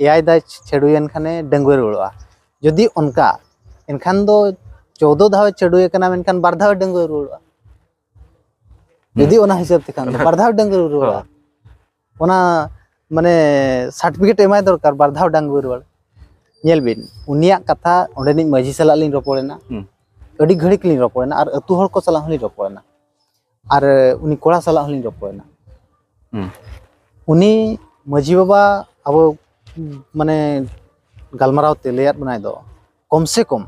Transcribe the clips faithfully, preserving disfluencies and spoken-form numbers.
ᱮᱭᱟᱭ ᱫᱷᱟᱣ ᱪᱷᱟᱹᱰᱩᱭᱮᱱ ᱠᱷᱟᱱᱮ ᱰᱟᱺᱜᱩᱣᱟᱹ ᱨᱩᱣᱟᱹᱲᱚᱜᱼᱟ᱾ ᱡᱩᱫᱤ ᱚᱱᱠᱟ, ᱮᱱᱠᱷᱟᱱ ᱫᱚ ᱪᱳᱫᱽᱫᱳ ᱫᱷᱟᱣ ᱮ ᱪᱷᱟᱹᱰᱩᱭᱮ ᱠᱟᱱᱟ, ᱢᱮᱱᱠᱷᱟᱱ ᱵᱟᱨ ᱫᱷᱟᱣ ᱮ ᱰᱟᱺᱜᱩᱣᱟᱹ ᱨᱩᱣᱟᱹᱲᱚᱜᱼᱟ᱾ ᱡᱩᱫᱤ ᱚᱱᱟ ᱦᱤᱥᱟᱹᱵ ᱛᱮᱠᱷᱟᱱ ᱫᱚ ᱵᱟᱨ ᱫᱷᱟᱣ ᱰᱟᱺᱜᱩᱣᱟᱹ ᱨᱩᱣᱟᱹᱲᱚᱜᱼᱟ᱾ ᱦᱳᱭ᱾ ᱚᱱᱟ ᱢᱟᱱᱮ certificate ᱮᱢᱟᱭ ᱫᱚᱨᱠᱟᱨ, ᱵᱟᱨ ᱫᱷᱟᱣ ᱰᱟᱺᱜᱩᱣᱟᱹ ᱨᱩᱣᱟᱹᱲ᱾ ᱧᱮᱞ ᱵᱤᱱ, ᱩᱱᱤᱭᱟᱜ ᱠᱟᱛᱷᱟ ᱚᱸᱰᱮᱱᱤᱡ ᱢᱟᱹᱡᱷᱤ ᱥᱟᱞᱟᱜ ᱞᱤᱧ ᱨᱚᱯᱚᱲ ᱮᱱᱟ, ᱦᱩᱸ᱾ ᱟᱹᱰᱤ ᱜᱷᱟᱹᱲᱤᱠ ᱞᱤᱧ ᱨᱚᱯᱚᱲ ᱮᱱᱟ, ᱟᱨ ᱟᱹᱛᱩ ᱦᱚᱲ ᱠᱚ ᱥᱟᱞᱟᱜ ᱦᱚᱸᱞᱤᱧ ᱨᱚᱯᱚᱲ ᱮᱱᱟ, ᱟᱨ ᱩᱱᱤ ᱠᱚᱲᱟ ᱥᱟᱞᱟᱜ ᱦᱚᱸᱞᱤᱧ ᱨᱚᱯᱚᱲ ᱮᱱᱟ᱾ ᱦᱩᱸ᱾ ᱩᱱᱤ ᱢᱟᱹᱡᱷᱤ ᱵᱟᱵᱟ ᱟᱵᱚ ᱢᱟᱱᱮ ᱜᱟᱞᱢᱟᱨᱟᱣ ᱛᱮ ᱞᱟᱹᱭᱟᱫ ᱵᱚᱱᱟᱭ ᱫᱚ, ᱠᱚᱢ ᱥᱮ ᱠᱚᱢ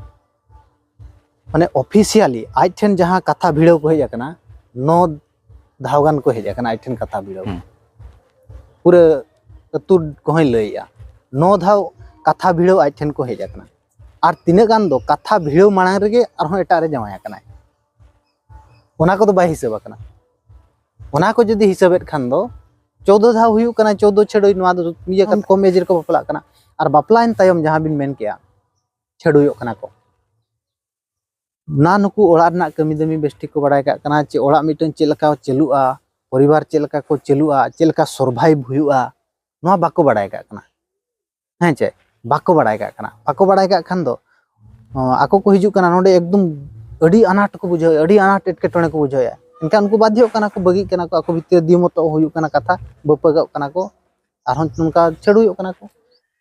ᱢᱟᱱᱮ officially ᱟᱡ ᱴᱷᱮᱱ ᱡᱟᱦᱟᱸ ᱠᱟᱛᱷᱟ ᱵᱷᱤᱲᱟᱹᱣ ᱠᱚ ᱦᱮᱡ ᱟᱠᱟᱱᱟ, ᱱᱚ ᱫᱷᱟᱣ ᱜᱟᱱ ᱠᱚ ᱦᱮᱡ ᱟᱠᱟᱱᱟ ᱟᱡ ᱴᱷᱮᱱ ᱠᱟᱛᱷᱟ ᱵᱷᱤᱲᱟᱹᱣ᱾ ᱦᱩᱸ᱾ ᱯᱩᱨᱟᱹ ᱟᱹᱛᱩ ᱠᱚᱦᱚᱸᱭ ᱞᱟᱹᱭᱮᱜᱼᱟ, ᱱᱚ ᱫᱷᱟᱣ ᱠᱟᱛᱷᱟ ᱵᱷᱤᱲᱟᱹᱣ ᱟᱡ ᱴᱷᱮᱱ ᱠᱚ ᱦᱮᱡ ᱟᱠᱟᱱᱟ᱾ ᱟᱨ ᱛᱤᱱᱟᱹᱜ ᱜᱟᱱ ᱫᱚ ᱠᱟᱛᱷᱟ ᱵᱷᱤᱲᱟᱹᱣ ᱢᱟᱲᱟᱝ ᱨᱮᱜᱮ ᱟᱨᱦᱚᱸ ᱮᱴᱟᱜ ᱨᱮ ᱡᱟᱶᱟᱭ ᱟᱠᱟᱱᱟᱭ, ᱚᱱᱟ ᱠᱚᱫᱚ ᱵᱟᱭ ᱦᱤᱥᱟᱹᱵ ᱟᱠᱟᱱᱟ᱾ ᱚᱱᱟ ᱠᱚ ᱡᱩᱫᱤ ᱦᱤᱥᱟᱹᱵᱮᱫ ᱠᱷᱟᱱ ᱫᱚ ᱪᱳᱫᱽᱫᱳ ᱫᱷᱟᱣ ᱦᱩᱭᱩᱜ ᱠᱟᱱᱟ, ᱪᱳᱫᱽᱫᱳ ᱪᱷᱟᱹᱰᱩᱭ, ᱱᱚᱣᱟ ᱫᱚ ᱤᱭᱟᱹ ᱠᱟᱛᱮ ᱠᱚᱢ ᱮᱡᱽ ᱨᱮᱠᱚ ᱵᱟᱯᱞᱟᱜ ᱠᱟᱱᱟ᱾ ᱟᱨ ᱵᱟᱯᱞᱟᱭᱮᱱ ᱛᱟᱭᱚᱢ ᱡᱟᱦᱟᱸ ᱵᱤᱱ ᱢᱮᱱ ᱠᱮᱜᱼᱟ, ᱪᱷᱟᱹᱰᱩᱭᱚᱜ ᱠᱟᱱᱟ ᱠᱚ᱾ ᱱᱟ ᱱᱩᱠᱩ ᱚᱲᱟᱜ ᱨᱮᱱᱟᱜ ᱠᱟᱹᱢᱤ ᱫᱟᱹᱢᱤ ᱵᱮᱥ ᱴᱷᱤᱠ ᱠᱚ ᱵᱟᱲᱟᱭ ᱠᱟᱜ ᱠᱟᱱᱟ, ᱪᱮ ᱚᱲᱟᱜ ᱢᱤᱫᱴᱟᱝ ᱪᱮᱫ ᱞᱮᱠᱟ ᱪᱟᱹᱞᱩᱜᱼᱟ, ᱯᱚᱨᱤᱵᱟᱨ ᱪᱮᱫ ᱞᱮᱠᱟ ᱠᱚ ᱪᱟᱹᱞᱩᱜᱼᱟ, ᱪᱮᱫ ᱞᱮᱠᱟ survive ᱦᱩᱭᱩᱜᱼᱟ, ᱱᱚᱣᱟ ᱵᱟᱠᱚ ᱵᱟᱲᱟᱭ ᱠᱟᱜ ᱠᱟᱱᱟ᱾ ᱦᱮᱸ ᱪᱮ? ᱵᱟᱠᱚ ᱵᱟᱲᱟᱭ ᱠᱟᱜ ᱠᱟᱱᱟ᱾ ᱵᱟᱠᱚ ᱵᱟᱲᱟᱭ ᱠᱟᱜ ᱠᱷᱟᱱ ᱫᱚ, ᱚ, ᱟᱠᱚ ᱠᱚ ᱦᱤᱡᱩᱜ ᱠᱟᱱᱟ ᱱᱚᱰᱮ, ᱮᱠᱫᱚᱢ ᱟᱹᱰᱤ ᱟᱱᱟᱴ ᱠᱚ ᱵᱩᱡᱷᱟᱹᱣᱮᱫᱼᱟ, ᱟᱹᱰᱤ ᱟᱱᱟᱴ ᱮᱴᱠᱮᱴᱚᱬᱮ ᱠᱚ ᱵᱩᱡᱷᱟᱹᱣᱮᱫᱼᱟ᱾ ᱮᱱᱠᱷᱟᱱ ᱩᱱᱠᱩ ᱵᱟᱫᱽᱫᱷᱚᱜ ᱠᱟᱱᱟ ᱠᱚ, ᱵᱟᱹᱜᱤᱜ ᱠᱟᱱᱟ ᱠᱚ, ᱟᱠᱚ ᱵᱷᱤᱛᱤᱨ ᱨᱮ ᱫᱤᱭᱚᱢᱚᱛᱚᱜ ᱦᱩᱭᱩᱜ ᱠᱟᱱᱟ, ᱠᱟᱛᱷᱟ ᱵᱟᱹᱯᱟᱹᱜᱚᱜ ᱠᱟᱱᱟ ᱠᱚ, ᱟᱨᱦᱚᱸ ᱱᱚᱝᱠᱟ ᱪᱷᱟᱹᱲᱩᱭᱚᱜ ᱠᱟᱱᱟ ᱠᱚ᱾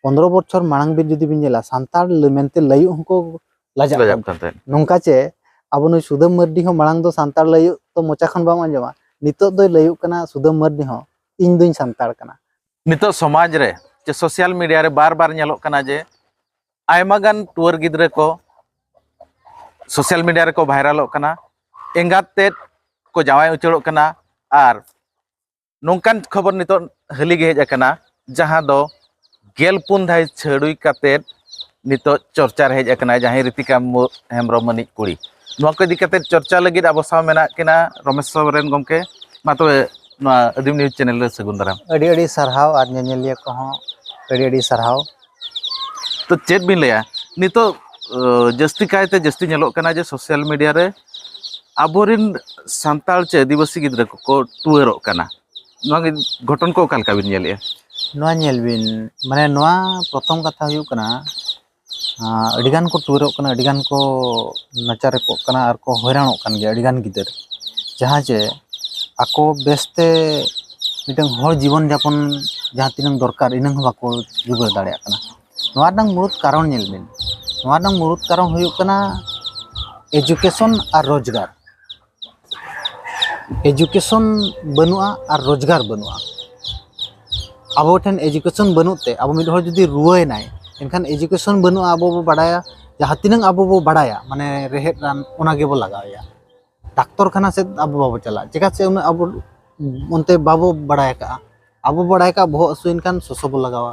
ᱯᱚᱱᱫᱽᱨᱚ ᱵᱚᱪᱷᱚᱨ ᱢᱟᱲᱟᱝ ᱵᱤᱱ ᱡᱩᱫᱤ ᱵᱤᱱ ᱧᱮᱞᱟ, ᱥᱟᱱᱛᱟᱲ ᱞᱟᱹ-, ᱢᱮᱱᱛᱮ ᱞᱟᱹᱭᱩᱜ ᱦᱚᱸᱠᱚ ᱞᱟᱡᱟᱜ ᱞᱟᱡᱟᱜ ᱠᱟᱱ ᱠᱟᱱ ᱛᱟᱦᱮᱸᱫ᱾ ᱱᱚᱝᱠᱟ ᱪᱮ ᱟᱵᱚ ᱱᱩᱭ ᱥᱩᱫᱟᱹᱢ ᱢᱟᱹᱨᱰᱤ ᱦᱚᱸ ᱢᱟᱲᱟᱝ ᱫᱚ ᱥᱟᱱᱛᱟᱲ ᱞᱟᱹᱭᱩᱜ ᱛᱚ ᱢᱚᱪᱟ ᱠᱷᱚᱱ ᱵᱟᱢ ᱟᱸᱡᱚᱢᱟ, ᱱᱤᱛᱚᱜ ᱫᱚᱭ ᱞᱟᱹᱭᱩᱜ ᱠᱟᱱᱟ ᱥᱩᱫᱟᱹᱢ ᱢᱟᱹᱨᱰᱤ ᱦᱚᱸ, "ᱤᱧ ᱫᱩᱧ ᱥᱟᱱᱛᱟᱲ ᱠᱟᱱᱟ᱾" ᱱᱤᱛᱚᱜ ᱥᱚᱢᱟᱡᱽ ᱨᱮ ᱪᱮ social media ᱨᱮ ᱵᱟᱨ ᱵᱟᱨ ᱧᱮᱞᱚᱜ ᱠᱟᱱᱟ ᱡᱮ ᱟᱭᱢᱟ ᱜᱟᱱ ᱴᱩᱣᱟᱹᱨ ᱜᱤᱫᱽᱨᱟᱹ ᱠᱚ social media ᱨᱮᱠᱚ ᱵᱷᱟᱭᱨᱟᱞᱚᱜ ᱠᱟᱱᱟ, ᱮᱸᱜᱟᱛ ᱛᱮᱫ ᱠᱚ ᱡᱟᱶᱟᱭ ᱩᱪᱟᱹᱲᱚᱜ ᱠᱟᱱᱟ, ᱟᱨ ᱱᱚᱝᱠᱟᱱ ᱠᱷᱚᱵᱚᱨ ᱱᱤᱛᱚᱜ ᱦᱟᱹᱞᱤ ᱜᱮ ᱦᱮᱡ ᱟᱠᱟᱱᱟ, ᱡᱟᱦᱟᱸ ᱫᱚ ᱜᱮᱞ ᱯᱩᱱ ᱫᱷᱟᱣ ᱪᱷᱟᱹᱲᱩᱭ ᱠᱟᱛᱮᱫ ᱱᱤᱛᱚᱜ ᱪᱚᱨᱪᱟ ᱨᱮ ᱦᱮᱡ ᱟᱠᱟᱱᱟᱭ, ᱡᱟᱦᱟᱸᱭ ᱨᱤᱛᱤᱠᱟ ᱢᱩ-, ᱦᱮᱢᱵᱨᱚᱢ ᱟᱹᱱᱤᱡ ᱠᱩᱲᱤ᱾ ᱱᱚᱣᱟ ᱠᱚ ᱤᱫᱤ ᱠᱟᱛᱮᱫ ᱪᱚᱨᱪᱟ ᱞᱟᱹᱜᱤᱫ ᱟᱵᱚ ᱥᱟᱶ ᱢᱮᱱᱟᱜ ᱠᱤᱱᱟ ᱨᱚᱢᱮᱥ ᱥᱚᱨᱮᱱ ᱜᱚᱢᱠᱮ᱾ ᱢᱟ ᱛᱚᱵᱮ ᱱᱚᱣᱟ ᱟᱹᱫᱤᱢ news channel ᱨᱮ ᱥᱟᱹᱜᱩᱱ ᱫᱟᱨᱟᱢ᱾ ᱟᱹᱰᱤ ᱟᱹᱰᱤ ᱥᱟᱨᱦᱟᱣ, ᱟᱨ ᱧᱮᱧᱮᱞᱤᱭᱟᱹ ᱠᱚᱦᱚᱸ ᱟᱹᱰᱤ ᱟᱹᱰᱤ ᱥᱟᱨᱦᱟᱣ᱾ ᱛᱚ ᱪᱮᱫ ᱵᱤᱱ ᱞᱟᱹᱭᱟ, ᱱᱤᱛᱚᱜ, ᱟᱹ, ᱡᱟᱹᱥᱛᱤ ᱠᱟᱭᱛᱮ ᱡᱟᱹᱥᱛᱤ ᱧᱮᱞᱚᱜ ᱠᱟᱱᱟ ᱡᱮ social media ᱨᱮ ᱟᱵᱚᱨᱮᱱ ᱥᱟᱱᱛᱟᱲ ᱪᱮ ᱟᱹᱫᱤᱵᱟᱹᱥᱤ ᱜᱤᱫᱽᱨᱟᱹ ᱠᱚᱠᱚ ᱴᱩᱣᱟᱹᱨᱚᱜ ᱠᱟᱱᱟ, ᱱᱚᱣᱟ ᱜᱮ ᱜᱷᱚᱴᱚᱱ ᱠᱚ ᱚᱠᱟ ᱞᱮᱠᱟ ᱵᱤᱱ ᱧᱮᱞᱮᱜᱼᱟ? ᱱᱚᱣᱟ ᱧᱮᱞ ᱵᱤᱱ, ᱢᱟᱱᱮ, ᱱᱚᱣᱟ ᱯᱨᱚᱛᱷᱚᱢ ᱠᱟᱛᱷᱟ ᱦᱩᱭᱩᱜ ᱠᱟᱱᱟ, ᱟᱸ, ᱟᱹᱰᱤᱜᱟᱱ ᱠᱚ ᱴᱩᱣᱟᱹᱨᱚᱜ ᱠᱟᱱᱟ, ᱟᱹᱰᱤᱜᱟᱱ ᱠᱚ ᱱᱟᱪᱟᱨ ᱨᱮᱯᱚᱜ ᱠᱟᱱᱟ ᱟᱨ ᱠᱚ ᱦᱚᱭᱨᱟᱱᱚᱜ ᱠᱟᱱ ᱜᱮᱭᱟ ᱟᱹᱰᱤᱜᱟᱱ ᱜᱤᱫᱟᱹᱨ, ᱡᱟᱦᱟᱸ ᱡᱮ ᱟᱠᱚ ᱵᱮᱥᱛᱮ ᱢᱤᱫᱴᱟᱝ ᱦᱚᱲ ᱡᱤᱵᱚᱱ ᱡᱟᱯᱚᱱ ᱡᱟᱦᱟᱸ ᱛᱤᱱᱟᱹᱝ ᱫᱚᱨᱠᱟᱨ, ᱤᱱᱟᱹᱝ ᱦᱚᱸ ᱵᱟᱠᱚ ᱡᱩᱜᱟᱹᱲ ᱫᱟᱲᱮᱭᱟᱜ ᱠᱟᱱᱟ᱾ ᱱᱚᱣᱟ ᱨᱮᱱᱟᱜ ᱢᱩᱲᱩᱫ ᱠᱟᱨᱚᱱ ᱧᱮᱞ ᱵᱤᱱ, ᱱᱚᱣᱟ ᱨᱮᱱᱟᱜ ᱢᱩᱲᱩᱫ ᱠᱟᱨᱚᱱ ᱦᱩᱭᱩᱜ ᱠᱟᱱᱟ ᱮᱡᱩᱠᱮᱥᱚᱱ ᱟᱨ ᱨᱳᱡᱽᱜᱟᱨ᱾ ᱮᱡᱩᱠᱮᱥᱚᱱ ᱵᱟᱹᱱᱩᱜᱼᱟ ᱟᱨ ᱨᱳᱡᱽᱜᱟᱨ ᱵᱟᱹᱱᱩᱜᱼᱟ᱾ ᱟᱵᱚ ᱴᱷᱮᱱ ᱮᱡᱩᱠᱮᱥᱚᱱ ᱵᱟᱹᱱᱩᱜ ᱛᱮ, ᱟᱵᱚ ᱢᱤᱫ ᱦᱚᱲ ᱡᱩᱫᱤ ᱨᱩᱣᱟᱹᱭᱮᱱᱟᱭ, ᱮᱱᱠᱷᱟᱱ ᱮᱡᱩᱠᱮᱥᱚᱱ ᱵᱟᱹᱱᱩᱜᱼᱟ, ᱟᱵᱚ ᱵᱚ ᱵᱟᱰᱟᱭᱟ, ᱡᱟᱦᱟᱸ ᱛᱤᱱᱟᱹᱝ ᱟᱵᱚ ᱵᱚ ᱵᱟᱰᱟᱭᱟ, ᱢᱟᱱᱮ, ᱨᱮᱦᱮᱫ ᱨᱟᱱ, ᱚᱱᱟ ᱜᱮᱵᱚ ᱞᱟᱜᱟᱣᱮᱭᱟ᱾ ᱰᱟᱠᱛᱚᱨ ᱠᱷᱟᱱᱟ ᱥᱮᱫ ᱟᱵᱚ ᱵᱟᱵᱚ ᱪᱟᱞᱟᱜᱼᱟ᱾ ᱪᱮᱫᱟᱜ ᱥᱮ ᱩᱱᱟᱹᱜ ᱟᱵᱚ ᱚᱱᱛᱮ ᱵᱟᱵᱚ ᱵᱟᱰᱟᱭ ᱟᱠᱟᱜᱼᱟ᱾ ᱟᱵᱚ ᱵᱟᱰᱟᱭ ᱟᱠᱟᱜᱼᱟ, ᱵᱚᱦᱚᱜ ᱦᱟᱹᱥᱩᱭᱮᱱ ᱠᱷᱟᱱ ᱥᱚᱥᱚ ᱵᱚ ᱞᱟᱜᱟᱣᱟ᱾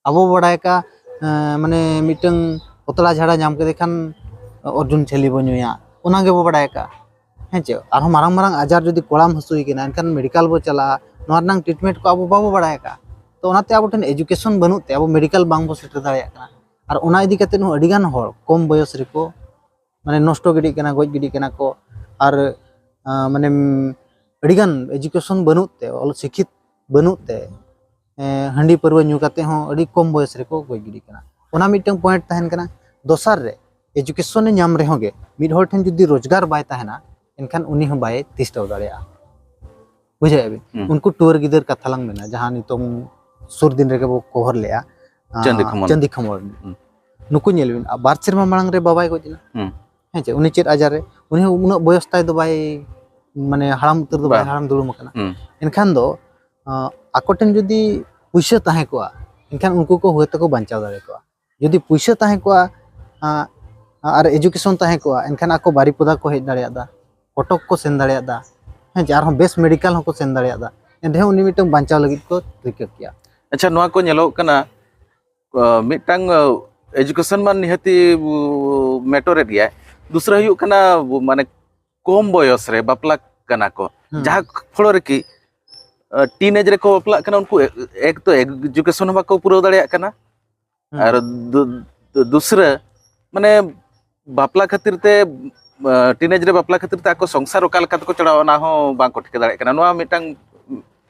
ᱟᱵᱚ ᱵᱚ ᱵᱟᱰᱟᱭ ᱟᱠᱟᱜᱼᱟ, ᱮᱸ, ᱢᱟᱱᱮ, ᱢᱤᱫᱴᱟᱝ ᱯᱚᱛᱞᱟ ᱡᱷᱟᱲᱟ ᱧᱟᱢ ᱠᱮᱫᱮ ᱠᱷᱟᱱ ᱚᱨᱡᱩᱱ ᱪᱷᱟᱹᱞᱤ ᱵᱚ ᱧᱩᱭᱟ, ᱚᱱᱟ ᱜᱮᱵᱚ ᱵᱟᱰᱟᱭ ᱟᱠᱟᱜᱼᱟ᱾ ᱦᱮᱸ ᱪᱮ? ᱟᱨᱦᱚᱸ ᱢᱟᱨᱟᱝ ᱢᱟᱨᱟᱝ ᱟᱡᱟᱨ ᱡᱩᱫᱤ ᱠᱚᱲᱟᱢ ᱦᱟᱹᱥᱩᱭᱮ ᱠᱟᱱᱟ, ᱮᱱᱠᱷᱟᱱ ᱢᱮᱰᱤᱠᱟᱞ ᱵᱚ ᱪᱟᱞᱟᱜᱼᱟ, ᱱᱚᱣᱟ ᱨᱮᱱᱟᱝ ᱴᱨᱤᱴᱢᱮᱱᱴ ᱠᱚ ᱟᱵᱚ ᱵᱟᱵᱚ ᱵᱟᱰᱟᱭ ᱟᱠᱟᱜᱼᱟ᱾ ᱛᱚ, ᱚᱱᱟᱛᱮ ᱟᱵᱚ ᱴᱷᱮᱱ ᱮᱡᱩᱠᱮᱥᱚᱱ ᱵᱟᱹᱱᱩᱜ ᱛᱮ ᱟᱵᱚ ᱢᱮᱰᱤᱠᱟᱞ ᱵᱟᱝ ᱵᱚ ᱥᱮᱴᱮᱨ ᱫᱟᱲᱮᱭᱟᱜ ᱠᱟᱱᱟ᱾ ᱟᱨ ᱚᱱᱟ ᱤᱫᱤ ᱠᱟᱛᱮᱫ ᱦᱚᱸ ᱟᱹᱰᱤᱜᱟᱱ ᱦᱚᱲ ᱠᱚᱢ ᱵᱚᱭᱚᱥ ᱨᱮᱠᱚ, ᱢᱟᱱᱮ, ᱱᱚᱥᱴᱚ ᱜᱤᱰᱤᱜ ᱠᱟᱱᱟ, ᱜᱚᱡ ᱜᱤᱰᱤᱜ ᱠᱟᱱᱟ ᱠᱚ᱾ ᱟᱨ, ᱟᱸ, ᱢᱟᱱᱮ, ᱟᱹᱰᱤᱜᱟᱱ ᱮᱡᱩᱠᱮᱥᱚᱱ ᱵᱟᱹᱱᱩᱜ ᱛᱮ, ᱚᱞ ᱥᱤᱠᱷᱤᱛ ᱵᱟᱹᱱᱩᱜ ᱛᱮ, ᱮᱸ, ᱦᱟᱺᱰᱤ ᱯᱟᱹᱨᱣᱟᱹ ᱧᱩ ᱠᱟᱛᱮ ᱦᱚᱸ ᱟᱹᱰᱤ ᱠᱚᱢ ᱵᱚᱭᱚᱥ ᱨᱮᱠᱚ ᱜᱚᱡ ᱜᱤᱰᱤᱜ ᱠᱟᱱᱟ᱾ ᱚᱱᱟ ᱢᱤᱫᱴᱟᱝ ᱯᱚᱭᱮᱱᱴ ᱛᱟᱦᱮᱱ ᱠᱟᱱᱟ᱾ ᱫᱚᱥᱟᱨ ᱨᱮ, ᱮᱡᱩᱠᱮᱥᱚᱱ ᱮ ᱧᱟᱢ ᱨᱮᱦᱚᱸ ᱜᱮ, ᱢᱤᱫ ᱦᱚᱲ ᱴᱷᱮᱱ ᱡᱩᱫᱤ ᱨᱳᱡᱽᱜᱟᱨ ᱵᱟᱭ ᱛᱟᱦᱮᱱᱟ, ᱮᱱᱠᱷᱟᱱ ᱩᱱᱤ ᱦᱚᱸ ᱵᱟᱭ ᱛᱤᱥᱴᱟᱹᱣ ᱫᱟᱲᱮᱭᱟᱜᱼᱟ᱾ ᱵᱩᱡᱷᱟᱹᱣᱮᱫ ᱵᱤᱱ? ᱦᱩᱸ᱾ ᱩᱱᱠᱩ ᱴᱩᱣᱟᱹᱨ ᱜᱤᱫᱟᱹᱨ ᱠᱟᱛᱷᱟ ᱞᱟᱝ ᱢᱮᱱᱟ, ᱡᱟᱦᱟᱸ ᱱᱤᱛᱚᱝ ᱥᱩᱨ ᱫᱤᱱ ᱨᱮᱜᱮ ᱵᱚ ᱠᱚᱵᱷᱚᱨ ᱞᱮᱜᱼᱟ, ᱟᱸ, ᱪᱟᱸᱫᱤ ᱠᱷᱚᱢᱚᱨ᱾ ᱪᱟᱸᱫᱤ ᱠᱷᱚᱢᱚᱨ᱾ ᱦᱩᱸ᱾ ᱱᱩᱠᱩ ᱧᱮᱞ ᱵᱤᱱ, ᱟᱨ ᱵᱟᱨ ᱥᱮᱨᱢᱟ ᱢᱟᱲᱟᱝ ᱨᱮ ᱵᱟᱵᱟᱭ ᱜᱚᱡ ᱮᱱᱟ᱾ ᱦᱩᱸ᱾ ᱦᱮᱸ ᱪᱮ? ᱩᱱᱤ ᱪᱮᱫ ᱟᱡᱟᱨ ᱨᱮ? ᱩᱱᱤ ᱦᱚᱸ ᱩᱱᱟᱹᱜ ᱵᱚᱭᱚᱥ ᱛᱟᱭ ᱫᱚ ᱵᱟᱭ, ᱢᱟᱱᱮ, ᱦᱟᱲᱟᱢ ᱩᱛᱟᱹᱨ ᱫᱚ ᱵᱟᱭ ᱵᱟᱝ᱾ ᱦᱟᱲᱟᱢ ᱫᱩᱲᱩᱢ ᱟᱠᱟᱱᱟ᱾ ᱦᱩᱸ᱾ ᱮᱱᱠᱷᱟᱱ ᱫᱚ, ᱟᱸ, ᱟᱠᱚ ᱴᱷᱮᱱ ᱡᱩᱫᱤ ᱯᱩᱭᱥᱟᱹ ᱛᱟᱦᱮᱸ ᱠᱚᱜᱼᱟ, ᱮᱱᱠᱷᱟᱱ ᱩᱱᱠᱩ ᱠᱚ ᱦᱚᱭᱛᱳ ᱠᱚ ᱵᱟᱧᱪᱟᱣ ᱫᱟᱲᱮ ᱠᱚᱜᱼᱟ᱾ ᱡᱩᱫᱤ ᱯᱩᱭᱥᱟᱹ ᱛᱟᱦᱮᱸ ᱠᱚᱜᱼᱟ, ᱟᱸ, ᱟᱨ ᱮᱡᱩᱠᱮᱥᱚᱱ ᱛᱟᱦᱮᱸ ᱠᱚᱜᱼᱟ, ᱮᱱᱠᱷᱟᱱ ᱟᱠᱚ ᱵᱟᱨᱤᱯᱚᱫᱟ ᱠᱚ ᱦᱮᱡ ᱫᱟᱲᱮᱭᱟᱜᱼᱟ, ᱠᱚᱴᱚᱠ ᱠᱚ ᱥᱮᱱ ᱫᱟᱲᱮᱭᱟᱜᱼᱟ, ᱦᱮᱸ ᱪᱮ, ᱟᱨᱦᱚᱸ ᱵᱮᱥ ᱢᱮᱰᱤᱠᱟᱞ ᱦᱚᱸᱠᱚ ᱥᱮᱱ ᱫᱟᱲᱮᱭᱟᱜᱼᱟ᱾ ᱮᱱᱨᱮᱦᱚᱸ ᱩᱱᱤ ᱢᱤᱫᱴᱟᱝ ᱵᱟᱧᱪᱟᱣ ᱞᱟᱹᱜᱤᱫ ᱠᱚ ᱨᱤᱠᱟᱹ ᱠᱮᱭᱟ᱾ ᱟᱪᱪᱷᱟ, ᱱᱚᱣᱟ ᱠᱚ ᱧᱮᱞᱚᱜ ᱠᱟᱱᱟ, ᱟᱸ, ᱢᱤᱫᱴᱟᱝ, ᱟᱸ, ᱮᱡᱩᱠᱮᱥᱚᱱ ᱢᱟ ᱱᱤᱦᱟᱹᱛᱤ, ᱩ, ᱢᱮᱴᱚᱨᱮᱫ ᱜᱮᱭᱟᱭ᱾ ᱫᱩᱥᱨᱟ ᱦᱩᱭᱩᱜ ᱠᱟᱱᱟ, ᱩ, ᱢᱟᱱᱮ, ᱠᱚᱢ ᱵᱚᱭᱚᱥ ᱨᱮ ᱵᱟᱯᱞᱟ ᱠᱟᱱᱟ ᱠᱚ, ᱦᱩᱸ᱾ ᱡᱟᱦᱟᱸ ᱯᱷᱚᱞᱚ ᱨᱮᱠᱤ, ᱟᱸ, ᱴᱤᱱ ᱮᱡᱽ ᱨᱮᱠᱚ ᱵᱟᱯᱞᱟᱜ ᱠᱟᱱᱟ, ᱩᱱᱠᱩ ᱮ-, ᱮᱠ ᱛᱚ ᱮᱡᱩᱠᱮᱥᱚᱱ ᱦᱚᱸ ᱵᱟᱠᱚ ᱯᱩᱨᱟᱹᱣ ᱫᱟᱲᱮᱭᱟᱜ ᱠᱟᱱᱟ, ᱦᱩᱸ᱾ ᱟᱨ ᱫᱩ-, ᱫᱩ-, ᱫᱩᱥᱨᱟᱹ, ᱢᱟᱱᱮ, ᱵᱟᱯᱞᱟ ᱠᱷᱟᱹᱛᱤᱨ ᱛᱮ, ᱟᱸ, ᱴᱤᱱ ᱮᱡᱽ ᱨᱮ ᱵᱟᱯᱞᱟ ᱠᱷᱟᱹᱛᱤᱨ ᱛᱮ ᱟᱠᱚ ᱥᱚᱝᱥᱟᱨ ᱚᱠᱟ ᱞᱮᱠᱟ ᱛᱮᱠᱚ ᱪᱟᱞᱟᱣᱟ, ᱚᱱᱟ ᱦᱚᱸ ᱵᱟᱝ ᱠᱚ ᱴᱷᱤᱠᱟᱹ ᱫᱟᱲᱮᱭᱟᱜ ᱠᱟᱱᱟ᱾ ᱱᱚᱣᱟ ᱢᱤᱫᱴᱟᱝ